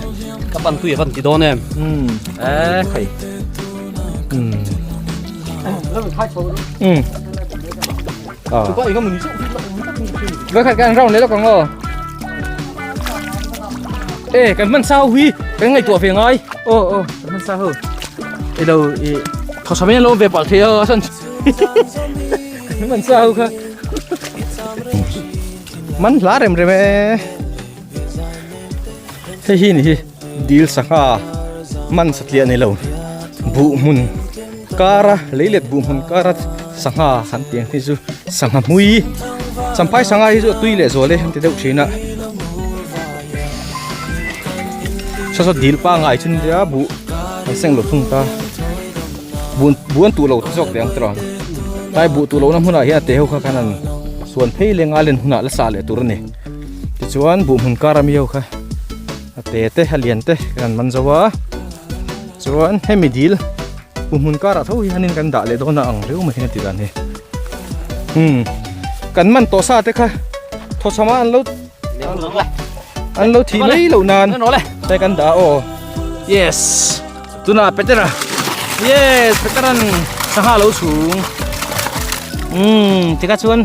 Ka pan tui a van ti dawn em. Hmm e khai. Hmm. Hmm. Với khát kan round leh lawk ang aw. Ê kan hman sa ho hi kan ngaihtuah ve ngai. Aw aw kan hman sa ho. Ê lo i thaw tha mai an lo awm ve palh thei a chuan kan hman sa ho kha. Man hla rem rem e. Hei hi ni hi dil sangha man satliah ni lo buh hmun kara leilet buh hmun kara sangha han tih ang hi chu sangha hmui champhai sangha hi chu a tui leh zual e an ti deuh thin a saw saw dil pangai chu nia buh an seng lo thung ta buh buh an tuh lo zawk teh ang tiraw tlai buh tuh lohna hmunah hian a te ho kha khan an suan phei leng a len hunah la sah leh tur a ni. Tichuan buh hmun kar ami ho kha a te te a lian te kan han man zo a. Chuan hemi dil hmun karah tho hi hanin kan dah leh dawn a ang riau mai hian a ti dan hi. Umm kan man tawh sa te kha thawchham ah an lo an lo thih mai loh nan hei kan dah aw yes tunah Petera yes Petera'n sangha lo chhung umm tikha chuan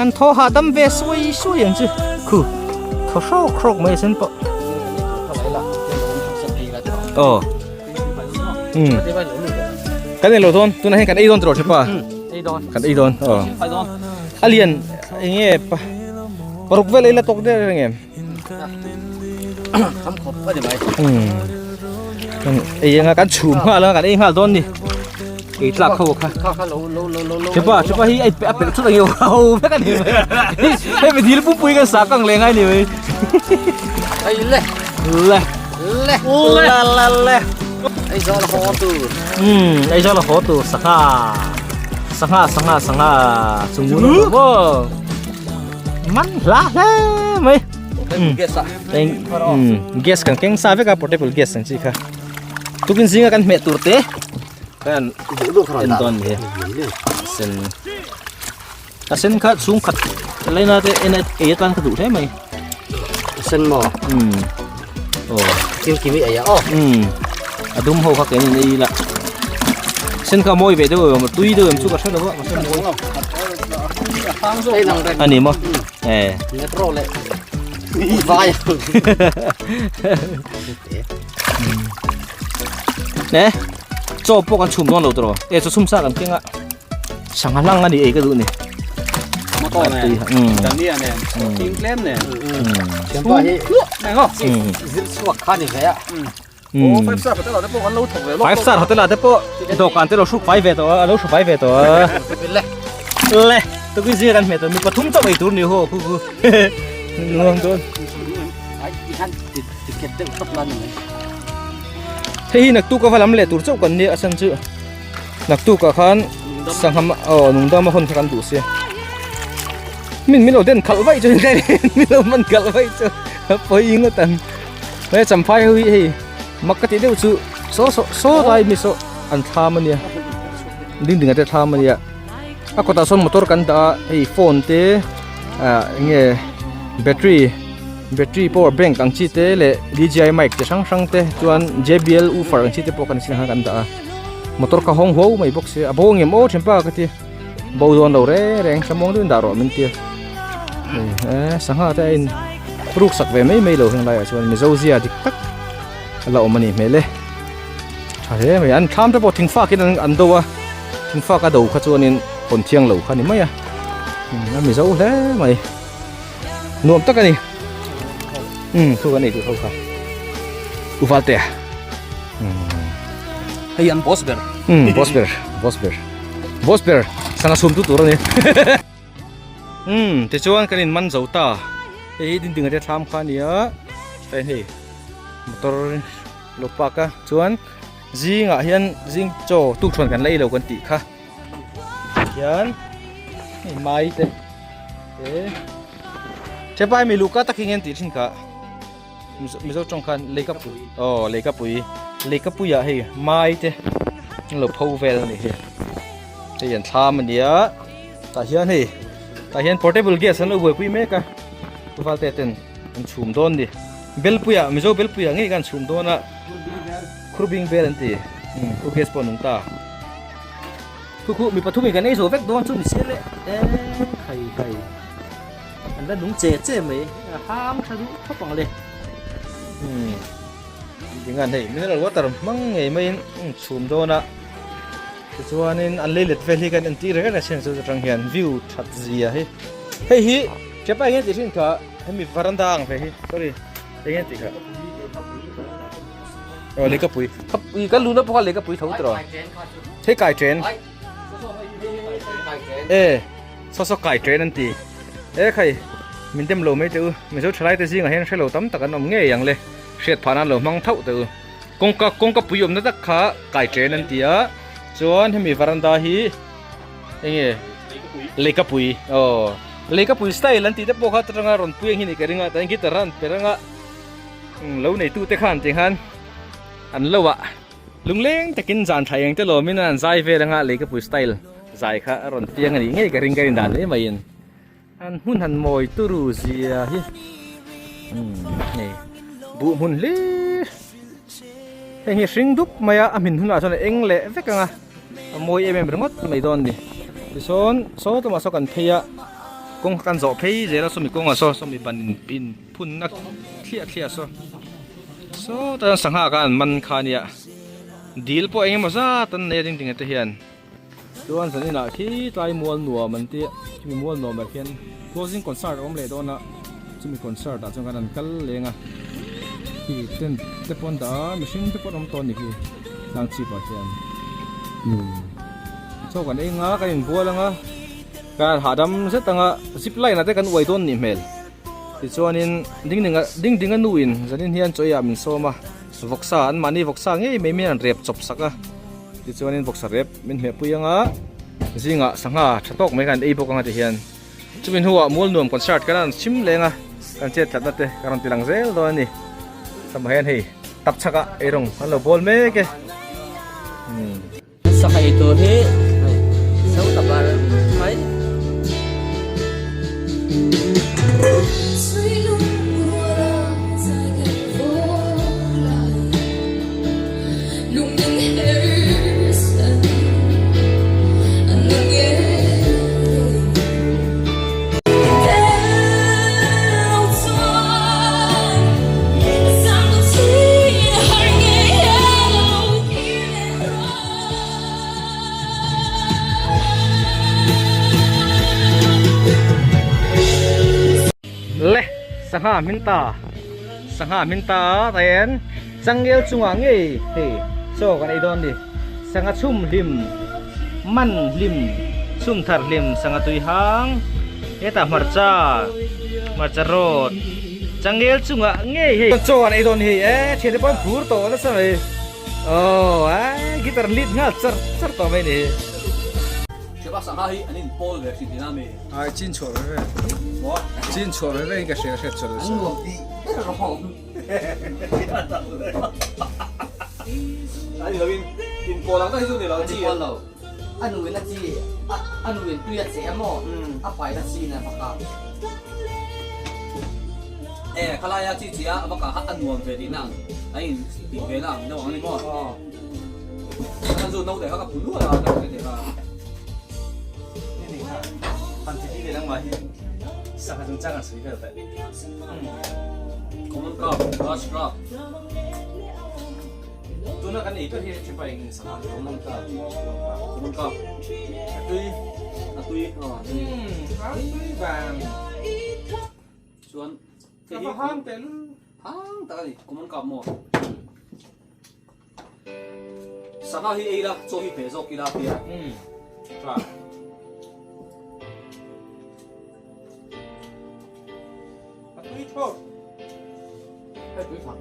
an thaw hahdam ve suai suai ang chu khu thaw hrawk hrawk mai a sen pawh aw umm kan ei lo dawn tunah hian kan ei dawn tawh thepa kan ei dawn aw a lian eng nge pa paruk vel ei la tawk der reng em kham khawp a ni mai umm ei anga kan chhum nghal anga kan ei nghal dawn ni ei tlak ho kha kha kha lo lo lo lo lo chepa chepa hi ai a pelh thut ang ho vek a ni mai hei mi dil pupui kan sa kang leh ngai ni mai ei le le le le le le ei zawl haw tur um ei zawl haw tur sangha sangha sangha sangha chungu lo man hla hle mai gas a gas kan keng sa vek a portable gas ang chi kha tukin zinga kan hmeh tur te kan en dawn ni sen a sen kha chhung khat laina te en ei atan ka duh hle mai sen maw um aw kim kimi ei a aw um a dum ho kha kenin ei la sen kha mawi ve deuh em tui deuh em chu ka hre lo a mahse mawi a ni maw e metro leh vai ne chaw pawh kan chhum dawn lo tawh e chaw chhum sa kan keng a sangha hlang a ni ei ka duh ni motor nen dania nen thing tlem nen thianpa hi zir chhuak kha ni ve a oh five star hotel ah te pawh kan lo thawk ve lawk five star hotel ah te pawh dawhkan te lo hruk fai ve tawh a lo hru fai ve tawh a le le tukin zir kan hmeh tawh mi pathum chauh ei tur ni ho khu khu nuam dawn ai ti khan ticket deuh thlap la ni mai Hei hi naktuk ava lam leh tur chauh kan nia a chhan chu naktuk ah khan sangha aw nungdam a hawn kha kan duh sia min min lo den khalh vaih chu min lo man khalh vaih chu a pawi ngawt ang he champhai ho hi hei mak ka tih deuh chu saw saw saw lai mi saw an thlam ania ding ding ah te thlam ania a kawtah sawn motor kan dah a hei phone te ah eng nge battery. Battery power bank ang chi te leh D_J_I mic chi hrang hrang te chuan J_B_L woofer ang chi te pawh kan sin khan kan dah a motor kha hawng huau mai bawk sia a bo ngem aw thenpa ka ti bo dawn lo reng reng thlamawng deuhin dah rawh min tia eh sangha te a in ruk sak ve mai mai lo heng laiah chuan mizo zia dik tak a la awm a nih hmel e tha hle mai an thlam te pawh thingfak in an do a thingfak a do kha chuanin hawn thiang lo kha a ni mai a a mizo hle mai. Nuam tak a ni. Um, thu kan ei duh ho kha. U Valtea. Um. Hei an boss ber. Um, boss ber, boss ber. Boss ber, sanga chhum tu tur a ni. Um, tichuan kan in man zo ta. Hei hi ding ding a te thlam kha a ni a. Hei hei motor lo park a. Chuan zingah hian zing chaw tukṭhuan kan la ei lo kan tih kha. Hian hei mai te. Thepai mi luka tak hi ngen tih thin kha Mizo tawng khan leikapui aw leikapui leikapui ah hei mai te an lo pho vel a ni hi hei an thlam a nia tah hian hei tah hian portable gas an lo buaipui mek a tuval te ten an chhum dawn a ni belpui ah Mizo belpui ah ngei khan an chhum dawn a khurbing vel an ti khu gas pawh a nung ta. Khu khu mi pathum in kan ei zo vek dawn chu ni se le e khai khai an la nung che che mai a hang tha duh thawp ang le umm tingan hei mineral water hmang ngei mai in chhum dawn a tichuanin an lei let vel hi kan entir reng a chhan chu atang hian view that zia hi hei hi chepa eng nge tih hrin kha hemi varanda ang ve hi sorry eng nge tih kha aw lehkapui ka luna pawh kha lehkapui tho tawh. Hei kai train. E saw saw kai train an ti. E khai min dem lo mai teh u. Mizo thalai te zingah hian hrelo tam tak an awm ngei ang le. Hriat phah nan lo hmang thauh teh u. Kawngka kawngka pui awmna tak kha kai train an ti a. Chuan hemi varanda hi enge leikapui aw leikapui style an tih te pawh kha atanga rawn pui ang hi ni ka ring a tah hian guitar a an per anga lo neitu te khan ti khan an lo ah. Lungleng takin zan tha eng te lawmin an zai vel anga Leikapui style zai kha a rawn piang a nih ngei ka ring ka rin dan hle maiin an hmun han mawi turu zia hi umm hei buh hmun hlir heng hi hring dup mai a a hmin hunah chuan a eng leh vek ang a a mawi em em ringawt mai dawn a ni tichuan saw lamah saw kan phei a kawng kha kan zawh phei zel a sawmi kawngah saw sawmi ban in phunna thliah thliah saw. Sawtah chuan sangha kha an man kha ania dil pawh eng emaw zat an nei a ding ding te hian chuan zan inah khi tlai mual nuam an tia chumi mual nuam ah khian closing concert a awm leh dawn a chumi concert ah chuan khan an kal leng a khi tent te pawh an dah a mihring te pawh an awm tawh a ni khi tlang chhip ah khian umm chaw kan eng a kan inbual ang a kan hahdam zet ang a zip line ah te kan uai dawn nih hmel. Tichuanin ding ding ding ding a nuin zanin hian chaw eiah min sawm a, vawksa an mahni vawksa ngei mai min an rep chawp sak a, tichuanin vawksa rep min hmehpui ang a, zingah sangha tha tawk mai kha an ei bawk ang a ti hian chumi hnuah Mualnuam concert kan rawn chim leng a, kan chet tlatna te ka rawn ti lang zel dawn a ni. Tama hian hei tap chhakah eirawng an lo bawl mek e. Sangha ei tur hi zo ta bar mai. Le sangha hmin ta sangha hmin ta ten changel chungah ngei hei chaw kan ei dawn a ni sangha chhum hlim man hlim chhum thar hlim sangha tui hang hetah hmarcha hmarcha rawt changel chungah ngei hei chaw kan ei dawn a ni hei e thiante pawh an phur tawh nasa mai. Aww ai guitar lead nghal char char tawh mai ni. Hriapa sangha hi an in pawl ve hrin tina mi. Ai chin chhuah ve ve. Maw? Chin chhuah ve ve in ka hria hriat chhuah An nuam ti ber rawh. Ani lo in in pawl ang tak hi chu ni lo chi. An pawl lo. A nu in a chi a nu in tui a che a maw? A pai na chi in a va kap. E khalaia chi chi a va kah kha a nuam ve tihna ang a in tih ve na ang deuh ang a ni maw? Kan zu naute kha ka phu nual a ka hre teh kha. Han ti ti leh langmah hi sangha chungchang an sawi vel daih. Common carp, grass carp. Tuna kan ei ber hi Thipa eng sangha common carp. Common carp. A tui. A tui. A tui. A tui vang. Chuan hei hi hang teh lul. Hang tak a ni common carp maw. Sangha hi ei la chaw hi hmeh zawk ila tia. Tha. A tui thlawt. Hei tui tha.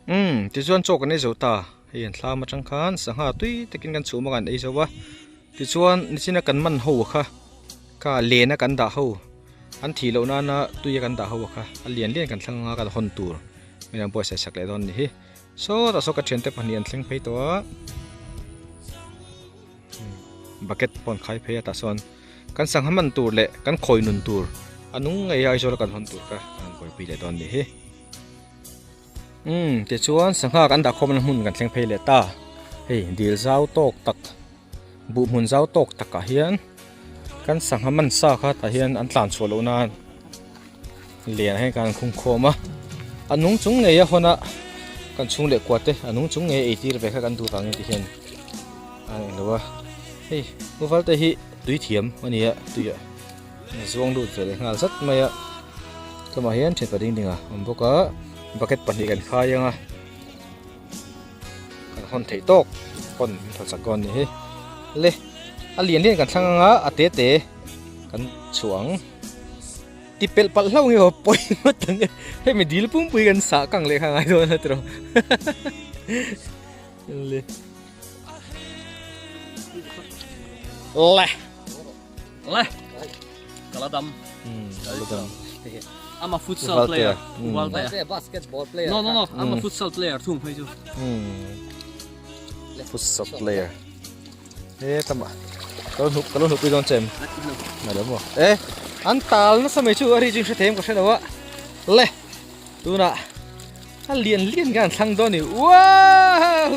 Umm tichuan chaw kan ei zo ta hei an thlam atang khan sangha tui takin kan chhum a kan ei zo a tichuan nichina kan man ho kha kha len a kan dah ho an thih loh nana tui a kan dah ho kha a lian lian kan thlang anga kan hawn tur min an buatsaih sak leh dawn a ni hi sawtah saw ka thiante pahnih an thleng phei tawh a bucket pawh an khai phei a tah sawn. Kan sangha man tur leh kan khawi nun tur a nung ngei a Aizawl a kan hawn tur kha kan buaipui leh dawn a ni hi. Umm tichuan sangha kan dah khawmna hmun kan thleng phei leh ta. Hei dil zau tawk tak buh hmun zau tawk takah hian kan sangha man sa kha tah hian an tlan chhuah loh nan lian ah hian kan khung khawm a. A nung chung ngei a hawn a kan chhung leh kua te a nung chung ngei a eitir ve kha kan duh vangin ti hian a englo a. Hei Uval te hi tui thiam a ni a tui ah zuang lut ve leh nghal zat mai a tlawmah hian thian pahnih ding a awm bawk a bucket pahnih kan khai ang a kan hawn theih tawk hawn min thaw chak dawn a ni hi le a lian lian kan thlang ang a a te te kan chhuah ang ti pelh palh hlauh nge aw pawi ngawt ang e hei mi dil pumpui kan sah kang leh kha ngai dawn a tiraw le. Le. Le. Kala dam. Kala dam. I'm a futsal player. Valtea. Basketball player. No, no, no. I'm a futsal player thung phei chu. Futsal player. E tama. Ka lo hnup ka lo hnup pui dawn chem. Na lo maw. E an tal nasa mai chu a ri chu in hre them ka hre lo a. Le tunah a lian lian khan an thlang dawn a ni. Wow!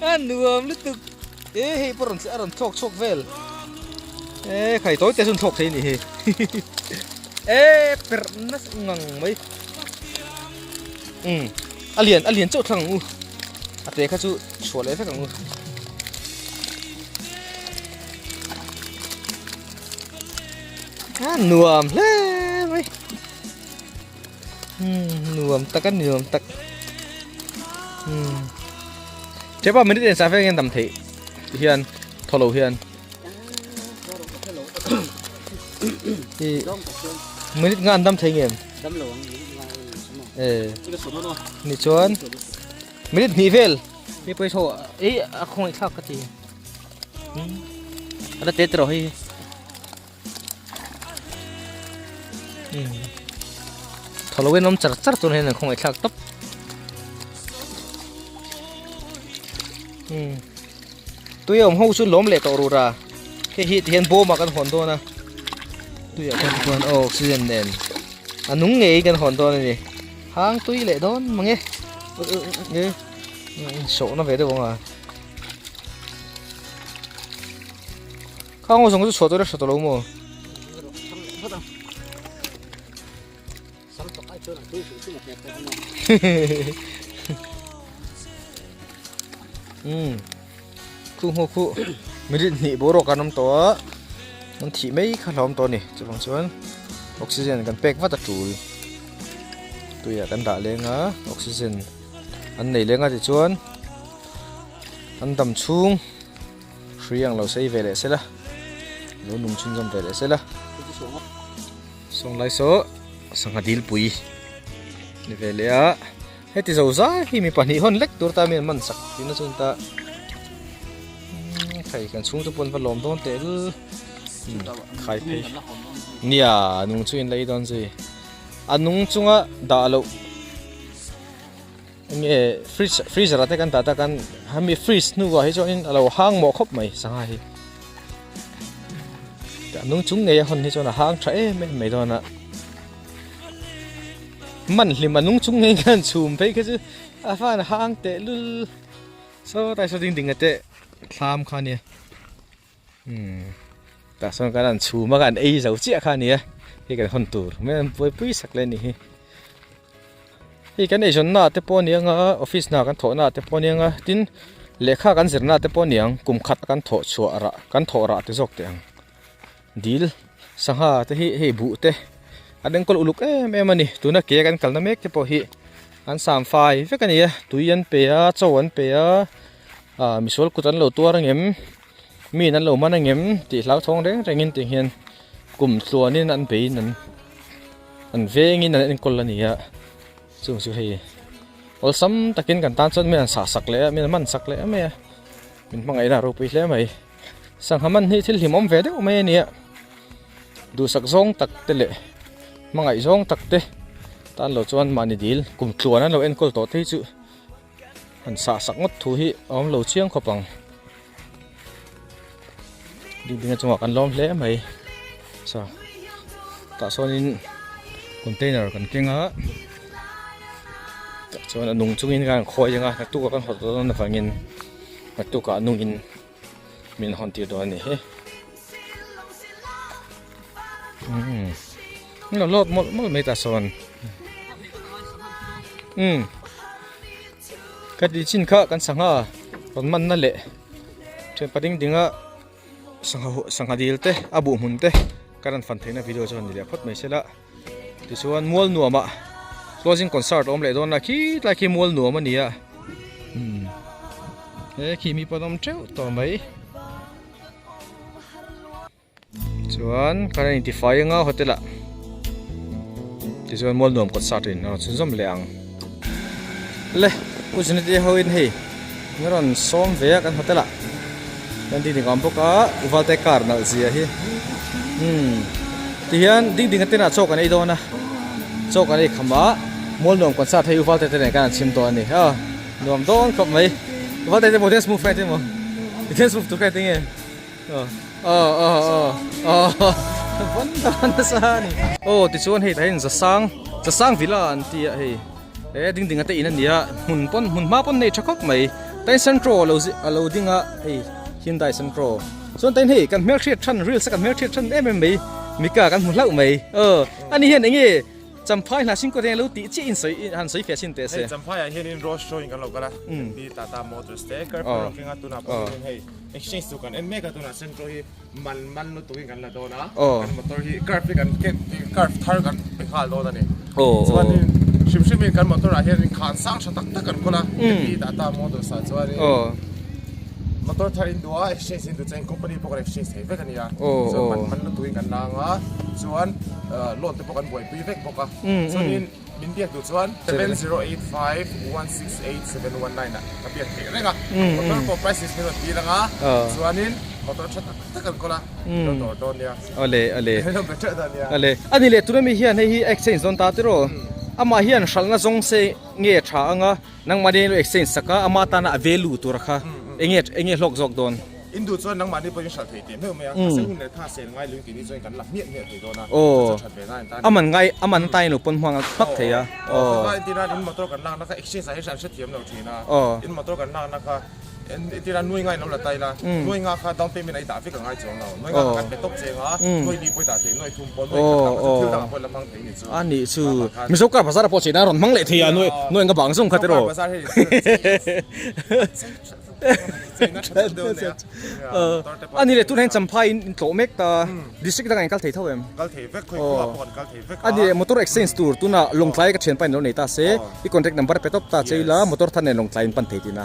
A nuam lutuk. E hei pawh rawn a rawn thlawk chhuak vel. E khai tawi te chu an thlawk thei a nih hi. E perh nasa ngang mai. Umm a lian a lian chauh thlang ang u. A te kha chu chhuah leh vek ang u. A nuam hle mai. Umm nuam tak a nuam tak. Umm Chepa minute en sa vek hian dam theih hian thaw lo hian. Hi minute nga an dam thei ngem? Dam lo ang e ni chuan minute hnih vel mi pawisa ei a khawngaih thlak ka ti a la te tawh hei thaw lo in awm char char chuan hian an khawngaih thlak tawp tui a awm ho chu lawm leh tawh rur a hei hi tihian bawm ah kan hawn dawn a tui ah khan chuan aw oxygen nen a nung ngei kan hawn dawn a ni hang tui leh dawn mange e sawhna ve deuh ang a khang ho zawng chu chhuah tur a hre tawh lo maw. Umm khu hmu khu minute hnih boruak an awm tawh a an thih mai kha hlauhawm tawh a ni chuvang chuan oxygen kan pek vat a tul tuiah kan dah leng a oxygen an nei leng a tichuan an dam chhung hrui ang lo sei ve leh se la lo nung chhunzawm ve leh se la. Sawnglai saw sangha dilpui ni ve leh a heti zo zai hi mi pahnih hawn lek tur ta mi an man sak tih na chuan ta hei kan chhung te pawh an va lawm dawn teh lul khai phei nia nung chu in lei dawn zui a nung chunga dah loh enge fridge freezer ah te kan dah tak an hemi fridge hnuah hi chuanin a lo hang mawh khawp mai sangha hi a nung chung ngei a hawn hi chuan a hang tha em em mai dawn a man hlim a nung chung ngei khan chhum phei kha chu a fan a hang teh lul sawtlai saw ding ding a te thlam kha ania umm tah sawn kan han chhum a kan ei zo chiah kha ania hei kan hawn tur mai an buaipui sak leh a nih hi. Hei kan eizawnna te pawh a ni ang a office hna kan thawhna te pawh a ni ang a tin lehkha kan zirna te pawh a ni ang kum khat kan thawh chhuah rah kan thawh rah te zawk teh ang dil sangha te hi hei buh te an enkawl uluk em em a ni tuna ke kan kalna mek te pawh hi an sam fai vek a ni a tui an pe a chaw an pe a ah misual kut an lo tuar ang em mi in an lo man ang em tih hlauthawng reng reng in tih hian kum tluanin an beiin an. An vengin an enkawl a ni a, chung chu hei awlsam takin kan tan chuan min han sah sak leh a, min han man sak leh mai a, min hmangaihna a ropui hle mai. Sangha man hi thil hlimawm ve deuh mai a ni a, duhsak zawng tak te leh hmangaih zawng tak te tan lo chuan mahni dil kum tluan an lo enkawl tawh te hi chu han sah sak ngawt thu hi a awm lo chiang khawp ang. Ding ding a chungah kan lawm hle mai sa tah sawnin container kan keng a tah chuan a nung chungin kan khawi ang a naktuk ah kan haw dawn avangin naktuk ah a nungin min hawn tir dawn a ni hi umm lo lawt mawlh mawlh mai tah sawn umm ka tih chin kha kan sangha rawn man na leh thianpa ding ding a sangha sangha dil te a buh hmun te ka rawn fan theihna video chu a ni leh phawt mai sela tichuan mual nuam ah closing concert a awm leh dawn a khi tlai khi mual nuam a ni a umm he khi mi pawh an awm teuh tawh mai. Chuan kan in tifai anga hotel ah tichuan mual nuam kawt sat in a rawn chhunzawm leh ang. Le Pu Junite ho in hei an rawn sawm ve a kan hotel ah kan ding ding a awm bawk a Uvalte car nalh zia hi umm tihian ding ding a ten ah chaw kan ei dawn a. Chaw kan ei kham a, Mualnuam concert hei U Valte te nen khan an chhim dawn a ni. Aw nuam dawn khawp mai. U Valte te maw dance move kha emaw? I dance move tur kha enge? Aw aw aw aw aw vawn dawn nasa a ni. Aw tichuan hei tah hian Zasang Zasang Villa an ti a hei he ding ding a te in a ni a hmun pawn hmun hma pawn nei tha khawp mai. Tain Santro a lo a lo ding a hei Hyundai Santro. Chuan tain hei kan hmelhriat than reels a kan hmelhriat than em em mai Mika kan hmu hlauh mai. Aw ani hian enge Champhai hna singkawt hian lo tih chiah in sawi han sawi feh chin teh se. Hei Champhai ah hianin road show in kan lo kal a, MB Tata Motors te car pawh rawng keng a tunah pawh hianin hei exchange tur kan en mek a tunah Santro hi man man lutuk in kan la dawn a, kan motor hi curve hi kan curve thar kan pe nghal dawn a ni. Chuanin hrim hrim in kan motor ah hianin khan sang tha tak tak kan kawl a, MB Tata Motors ah chuanin motor thar in duh a exchange in duh chuan company pawh kan exchange thei vek a nia, chuan man man lutuk in kan la ang a chuan loan te pawh kan buaipui vek bawk a chuanin min biak duh chuan 7085168719 ah ka biak theih reng a motor pawh price list min rawn tir ang a chuanin motor tha tak tak an kawl a min rawn dawr dawn nia awle awle min rawn be teuh dawn nia awle ani leh tuna mi hian hei hi exchange dawn ta tiraw amah hian hralhna zawng se nge tha anga Nangmahni lo exchange sak a, ama tana a value tur kha enge enge hlawk zawk dawn? In duh chuan nangmahni pawhin hralh thei teh meuh mai a, mahse hun leh tha sel ngai lung tih ni chuan kan la hmiah hmiah thei dawn a, chu chu that ve na in tan. A man ngai, a man atan in lo pawn hmang hmak thei a. Aw, kha entir nan in motor kan lakna kha exchange ah hian an hrethiam lo thin a, in motor kan lakna kha entir nan nuai nga in lo la tai la, nuai nga kha down payment a i dah vek a ngai chuang lo, nuai nga kha kan pe tawp cheng a, nuai li pawh i dah thei, nuai thum pawh, nuai khat tak kha chu thil dangah pawh i la hmang thei. A nih chu Mizo car bazar ah pawh chei nan rawn hmang leh thei a nuai nuai nga bang zawng kha tiraw. A ni leh tunah hian Champhai in in tlawh mek ta district dangah in kal thei tho em? A ni leh motor exchange tur tunah Lawngtlai ka thianpa in lo nei ta se i contact number pe tawp ta che ila motor than nen Lawngtlai in pan thei tihna.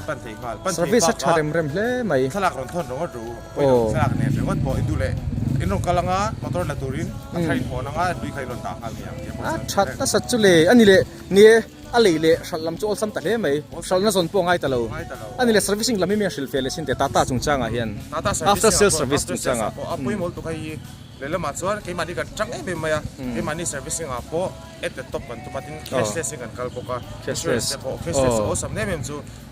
Service a tha rem rem hle mai. A that nasa chu le a ni leh ni e a lei leh hralh lam chu awlsam ta hle mai hralhna zawn pawh a ngai ta lo a ni leh servicing lam hi mi a hrilh fe leh sin teh Tata chungchangah hian after sales service chungchangah.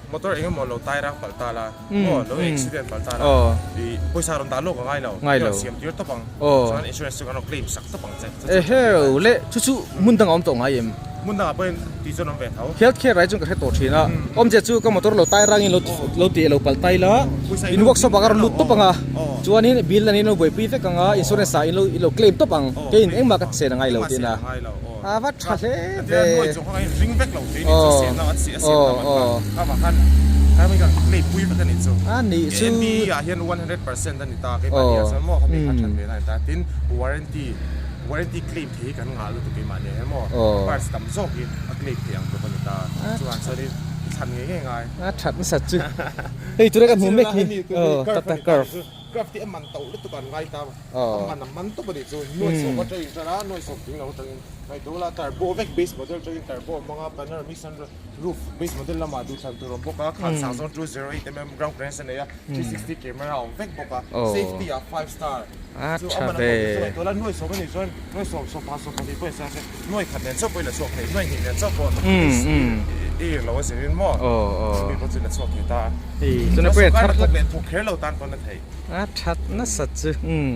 Motor eng emaw lo tai rang palh ta la maw lo accident palh ta la i pawisa rawn dah lawk a ngai lo i rawn siam tir tawp ang chuan insurance chu kan rawn claim sak tawp ang che. Eheu le chu chu hmun dangah awm tawh ngai em? Hmun dangah pawhin tih chuan awm ve tho. Health care ah hi chuan ka hre tawh thin a awmzia chu ka motor lo tai rangin lo lo tih lo palh tai la in workshop ah ka rawn lut tawp ang a chuanin bill an in lo buaipui vek ang a insurance ah in lo in lo claim tawp ang keiin engmah ka chen a ngai lo tihna. A va tha hle ve. A nih chu. A that nasa chu. Hei tura kan hmu mek hi. Tata curve. A man a man tawp a nih chu nuai sawm atangin tan a nuai sawm tling lo atangin ngaihtuah ula turbo vek base model atangin turbo a hmang a panoramic sunroof roof base model lamah duhthlan tur a awm bawk a khan sang zawng 208mm ground clearance a nei a 360 camera a awm vek bawk a safety ah 5 star chu a man a tawp chu ngaihtuah ula nuai sawm a nih chuan nuai sawm sawm pakhat sawm pahnih pawh in siam se nuai khat nen chauh pawh in la chhuak thei nuai hnih nen chauh pawh i lo a zirin maw chumi pawh chu i la chhuak thei ta a sawrkar hnathawk leh thawk kher lo tan pawn a theih. A that nasa chu umm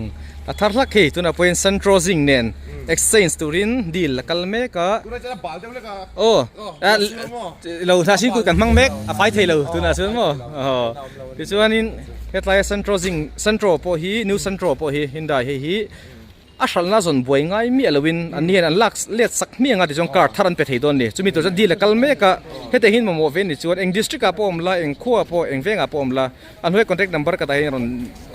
a thar hlak hei tunah pawhin Santro zing nen exchange turin deal a kal mek a aw lo hna sin kut kan hmang mek a fai thei lo tunah chuan maw aw tichuanin hetlai Santro zing Santro pawh hi new Santro pawh hi Hyundai hei hi A hralhna zawn buai ngai miah loin an ni hian an lak let sak hmiang a tichuan car thar an pe thei dawn a ni. Chumi tur chuan deal a kal mek a, hetiang hian mamawh ve ni chuan eng district ah pawh awm la, eng khua ah pawh, eng vengah pawh awm la, a hnuai contact number ka tah hian rawn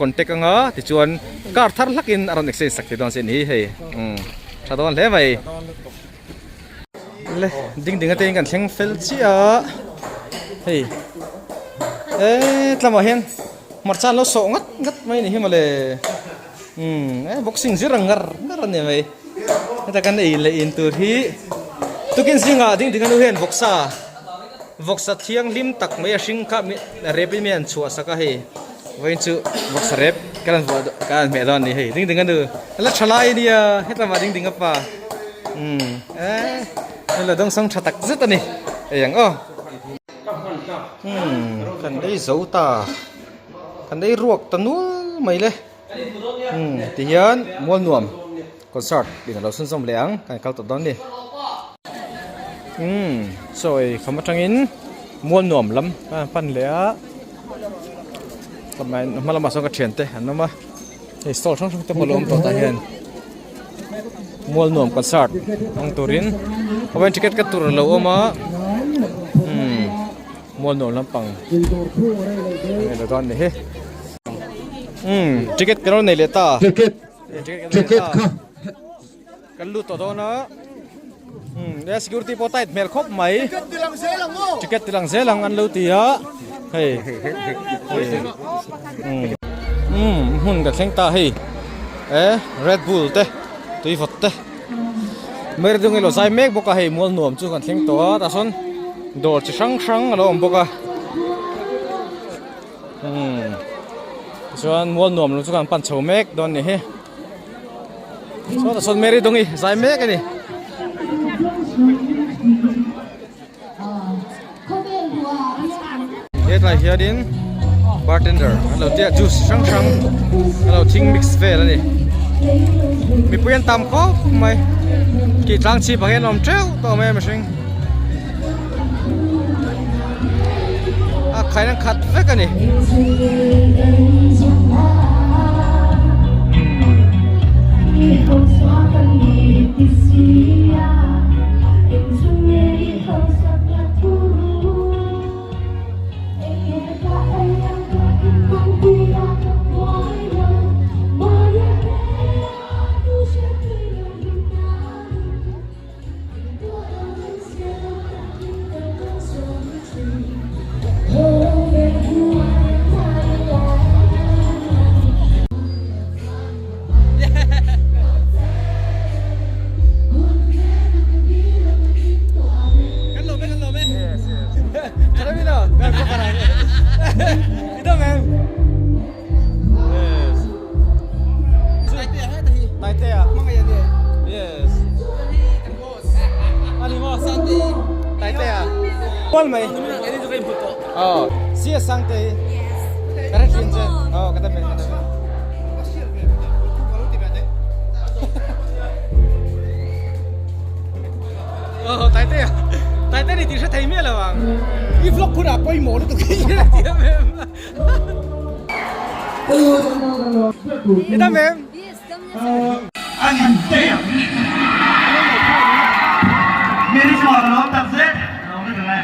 contact anga tichuan car thar hlakin a rawn exchange sak thei dawn che ni hei umm tha dawn hle mai. Le ding ding atein kan thleng fel chiah a, hei e tlamah hian hmarcha an lo sawh ngat ngat mai ni hi mawle. Umm eh boxing zir ang ngar ngar a ni mai heta kan ei leh in tur hi tukin zingah ding ding a nu hian vawksa vawksa thianghlim tak mai a hring kha rep in mi an chhuah sak a hei vawiin chu vawksa rep ka rawn vuah ka rawn hmeh dawn a ni hei ding ding a nu a la tha lai a nia hetlama ding ding a pa. Umm e la dawngsawng tha tak zet a ni ei ang aw. Umm kan ei zo ta kan ei ruak ta nual mai le umm tihian mual nuam concert in alo chhunzawm leh ang kan kal tawh dawn a ni. Umm chaw ei kham atangin mual nuam lam a pan leh a hma lamah sawn ka thiante an awm a hei stall hrang hrang te pawh a lo awm tawh tah hian. Mual nuam concert hmang turin awin ticket ka tur alo awm a umm mual nuam lampang enge lo dawn ni hi umm ticket kan lo nei leh ta ticket ticket kha kan lut tawh dawn a umm security pawh tight hmel khawp mai ticket ti lang zel ang an lo ti a hei umm hmun ka thleng ta hei e red bull te tui vawt te mer dung ilo zai mek bawk a hei mual nuam chu kan thleng tawh a tah sawn dawr chi hrang hrang a lo awm bawk a umm tichuan mual nuam lo chu kan pan chho mek dawn a ni hi. Saw sawn Mary Dongi zai mek a ni. Hetlai hianin bartender an lo tia juice hrang hrang an lo thing mix vel a ni. Mipui an tam khawp mai. Kih tlang chhip ah hian a awm teuh tawh mai a mihring. A khain an khat vek a ni. Kual mai. Oh, sia sang te. Ka re thin che. Oh, ka ta me ka ta me. Oh, tai te. Tai te ni ti hre thei mi lo ang. I vlog phun a poi mo lu tu khi. Ni dam em? Yes, dam yes. An in teh ang. Mary chuan a lawm tak zet. Lawm lutuk e.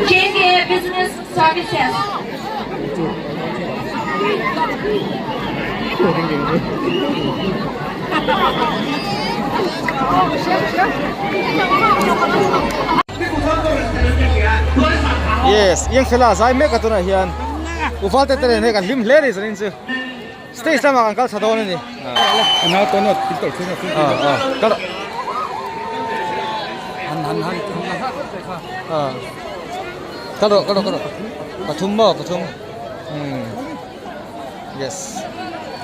JK Business Services. Yes, iang fela zai mek a tunah hian Uval te te nen hei kan hlim hle a ni zanin chu stage lamah kan kal tha dawn a ni. Kal kal rawh kal rawh kal rawh pathum maw pathum umm yes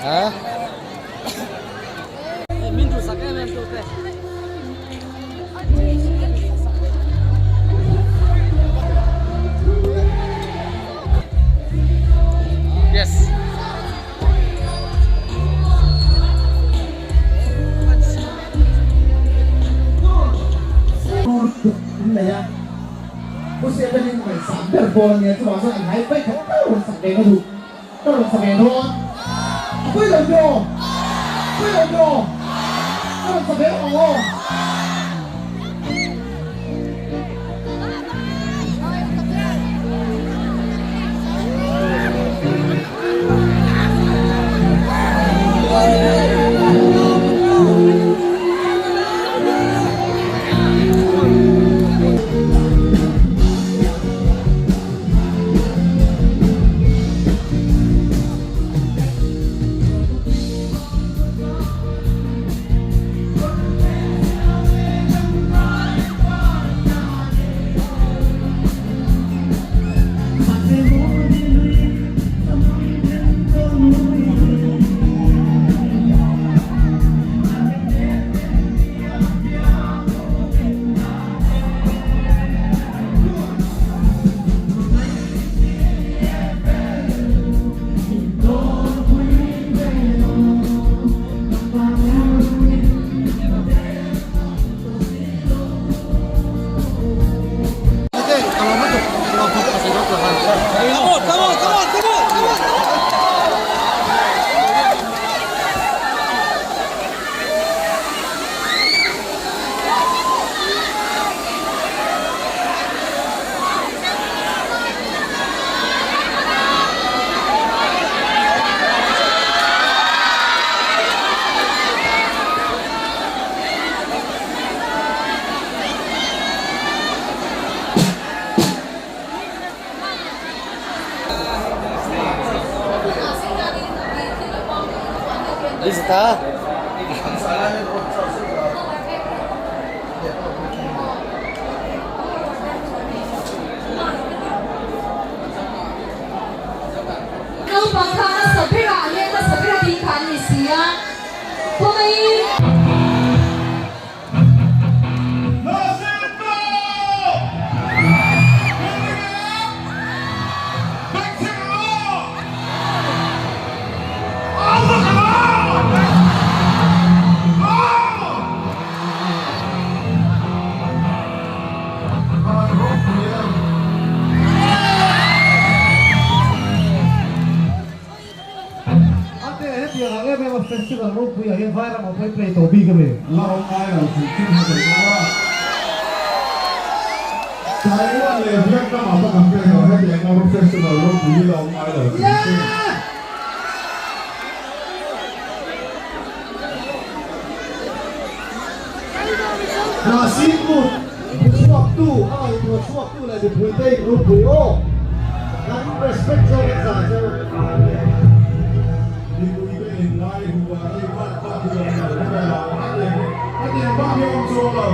a. Yes. Ka rawn sa ve dawn. A pawi lo tiraw? A pawi lo tiraw? Ka rawn sa ve ang aw. Naupang kha hmasa berah hian hmasa ber a ding kha an ni si a, kawngaiin. Ate hetiang ang em em a festival ropui ah hian vairam ah pawh i play tawh bik ami? La awm ngai lo tih chu hmu thei bawk a. Taiwan leh Vietnam ah pawh kan play tawh hetiang ang festival ropui hi la awm ngai lo tih chu. Hnahsin kut chhuaktu a ngaihtuah chhuaktu leh mipuite in ropui aw kan respect zawk an zah chu. Mipuite in ngai hua hei bak bak hi awm lo ka lo hetiang hi hetiang bak hi awm chuang lo.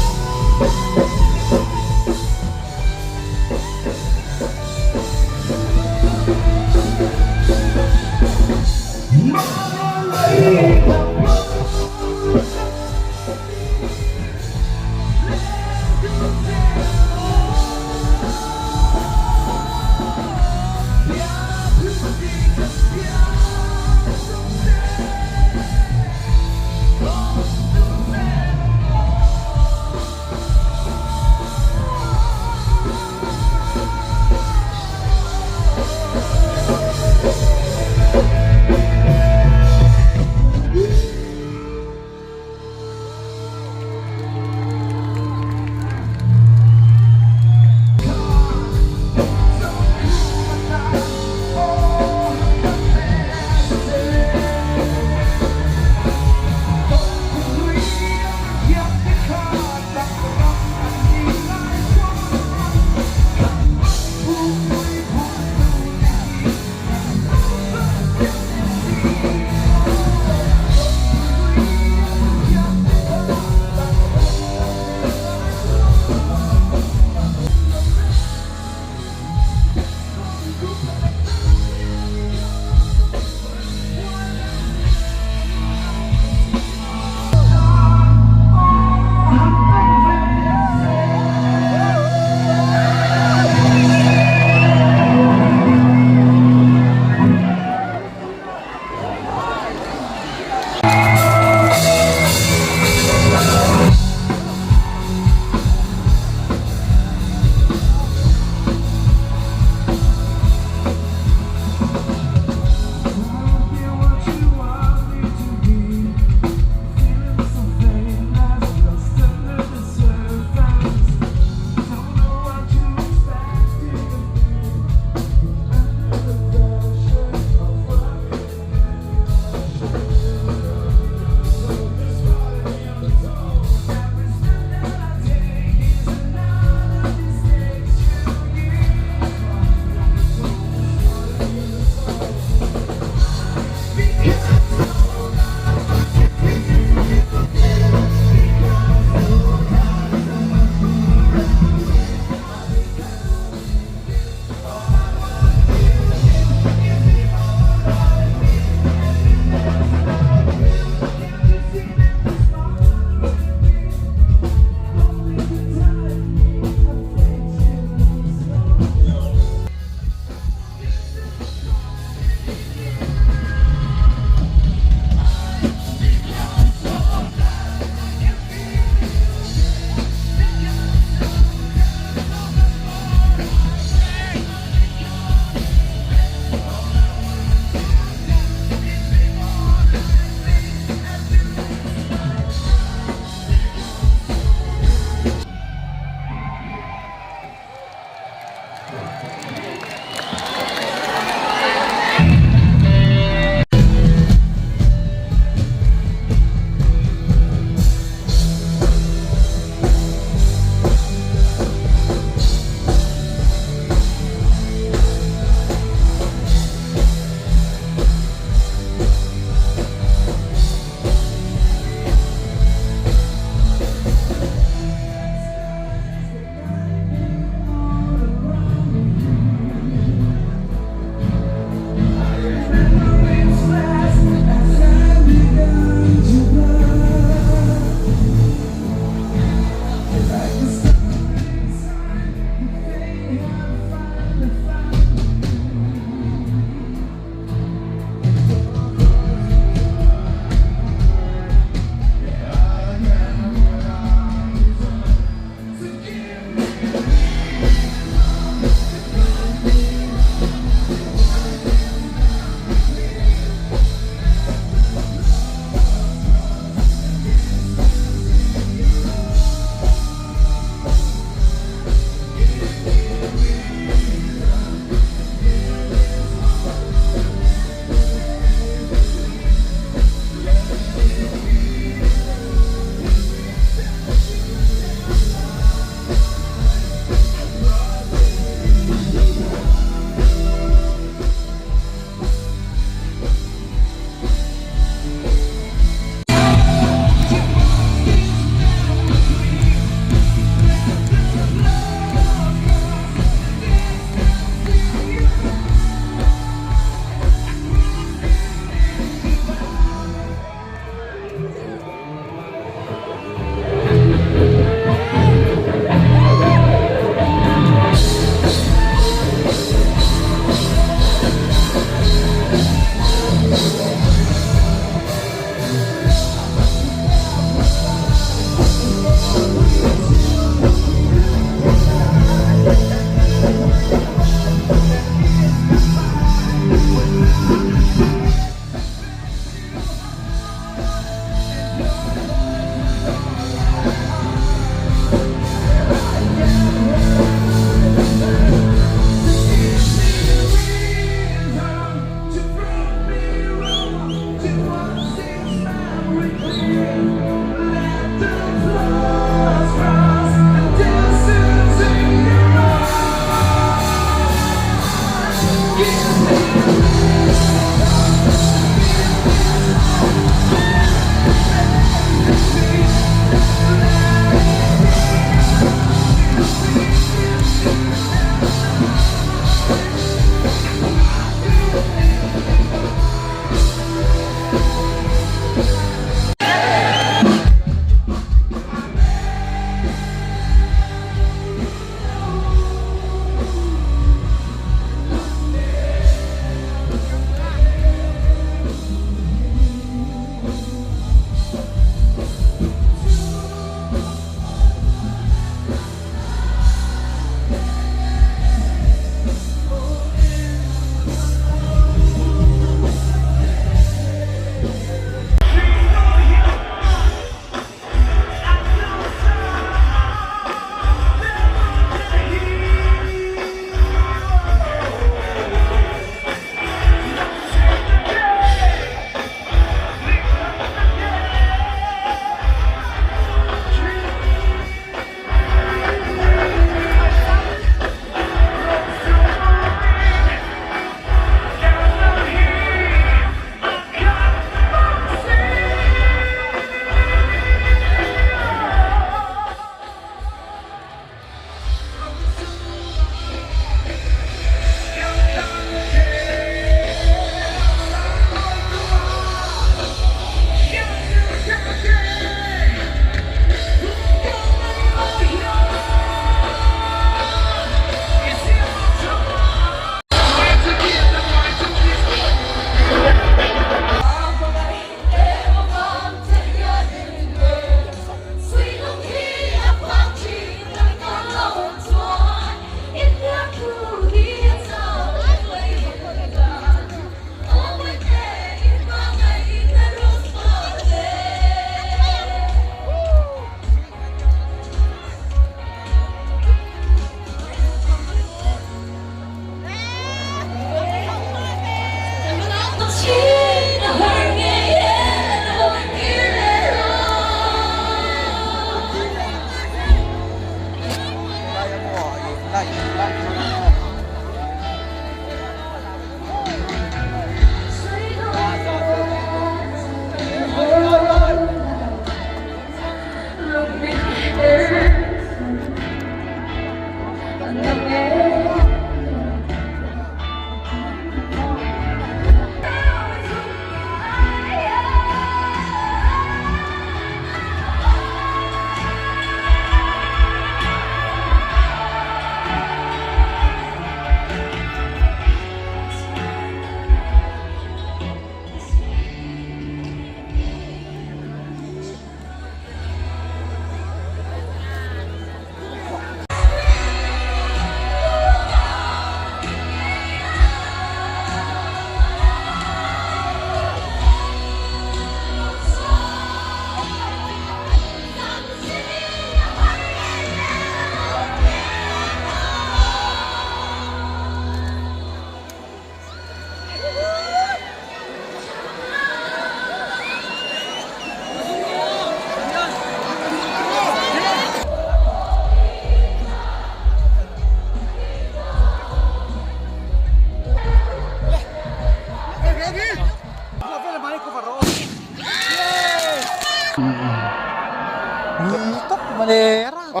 der a.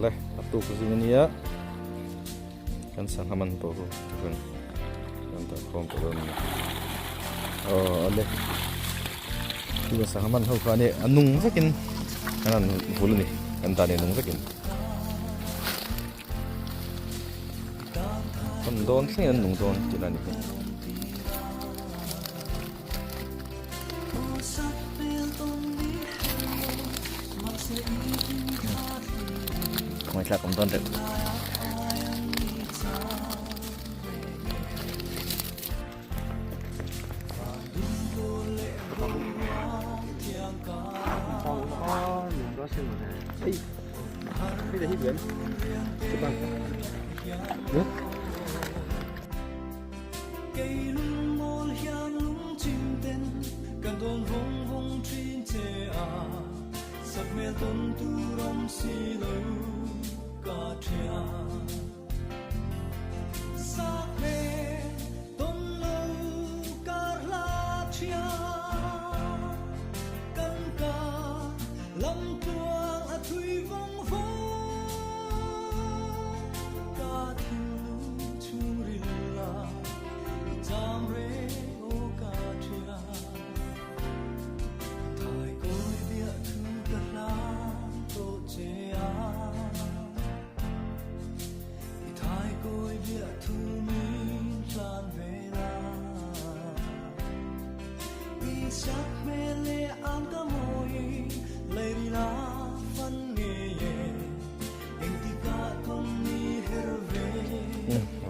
Le a tuk zing ania kan sangha man pawh chu rawn rawn dah khawm tawh dawn a ni aw ale chu sangha man ho kha ania a nung vekin an han vul a ni an dan hi a nung vekin an dawn thlengin an nung dawn tihna a ni hi. Kawng thlak awm dawn reuh.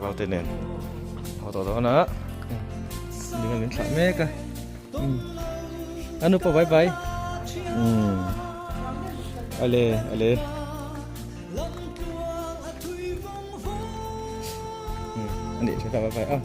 Valte nen haw tawh dawn a ding an thlah mek a anu pawh bye bye ale ale ani tha bye bye a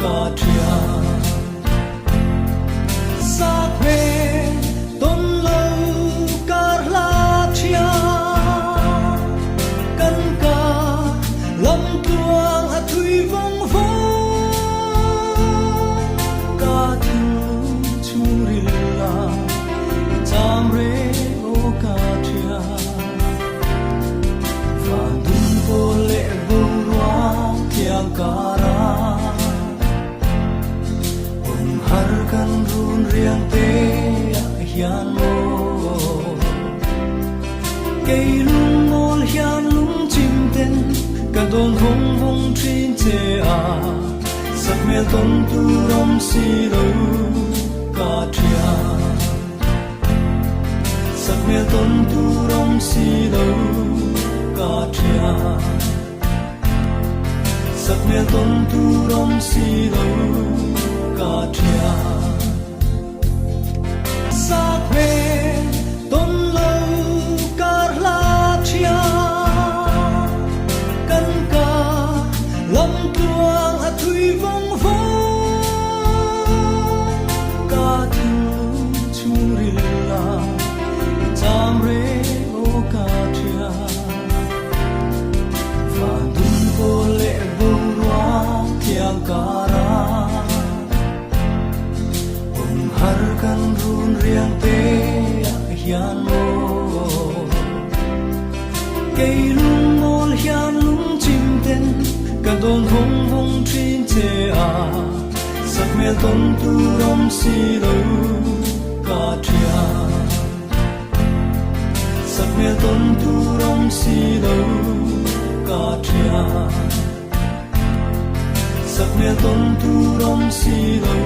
ka thian. Sak hmel tawn lo kar hla thian, kan ka lam tluang a thui vawng vawng. Ka thinlung chhungril a i cham reng aw ka thian. Van dum pawl leh boruak thiang kara awm har kan run riang te ah hian maw Kei lungawl hian lungchim ten ka dawn vawng vawng thin che a Sakhmel tawn tur awm si lo ka thian. Sakhmel tawn tur awm si lo ka thian. Sakhmel tawn tur awm si lo ka thian. Sakhmel tawn lo kar hla thian. Kan ka lam tluang a thui vawng vawng. Ka thinlung chhungril a i cham reng aw ka thian. Van dum pawl leh boruak thiang kara awm har kan run riang te ah hian maw Kei lungawl hian lungchim ten ka dawn vawng vawng thin che a. Sakhmel tawn tur awm si lo ka thian. Sakhmel tawn tur awm si lo ka thian. Sakhmel tawn tur awm si lo.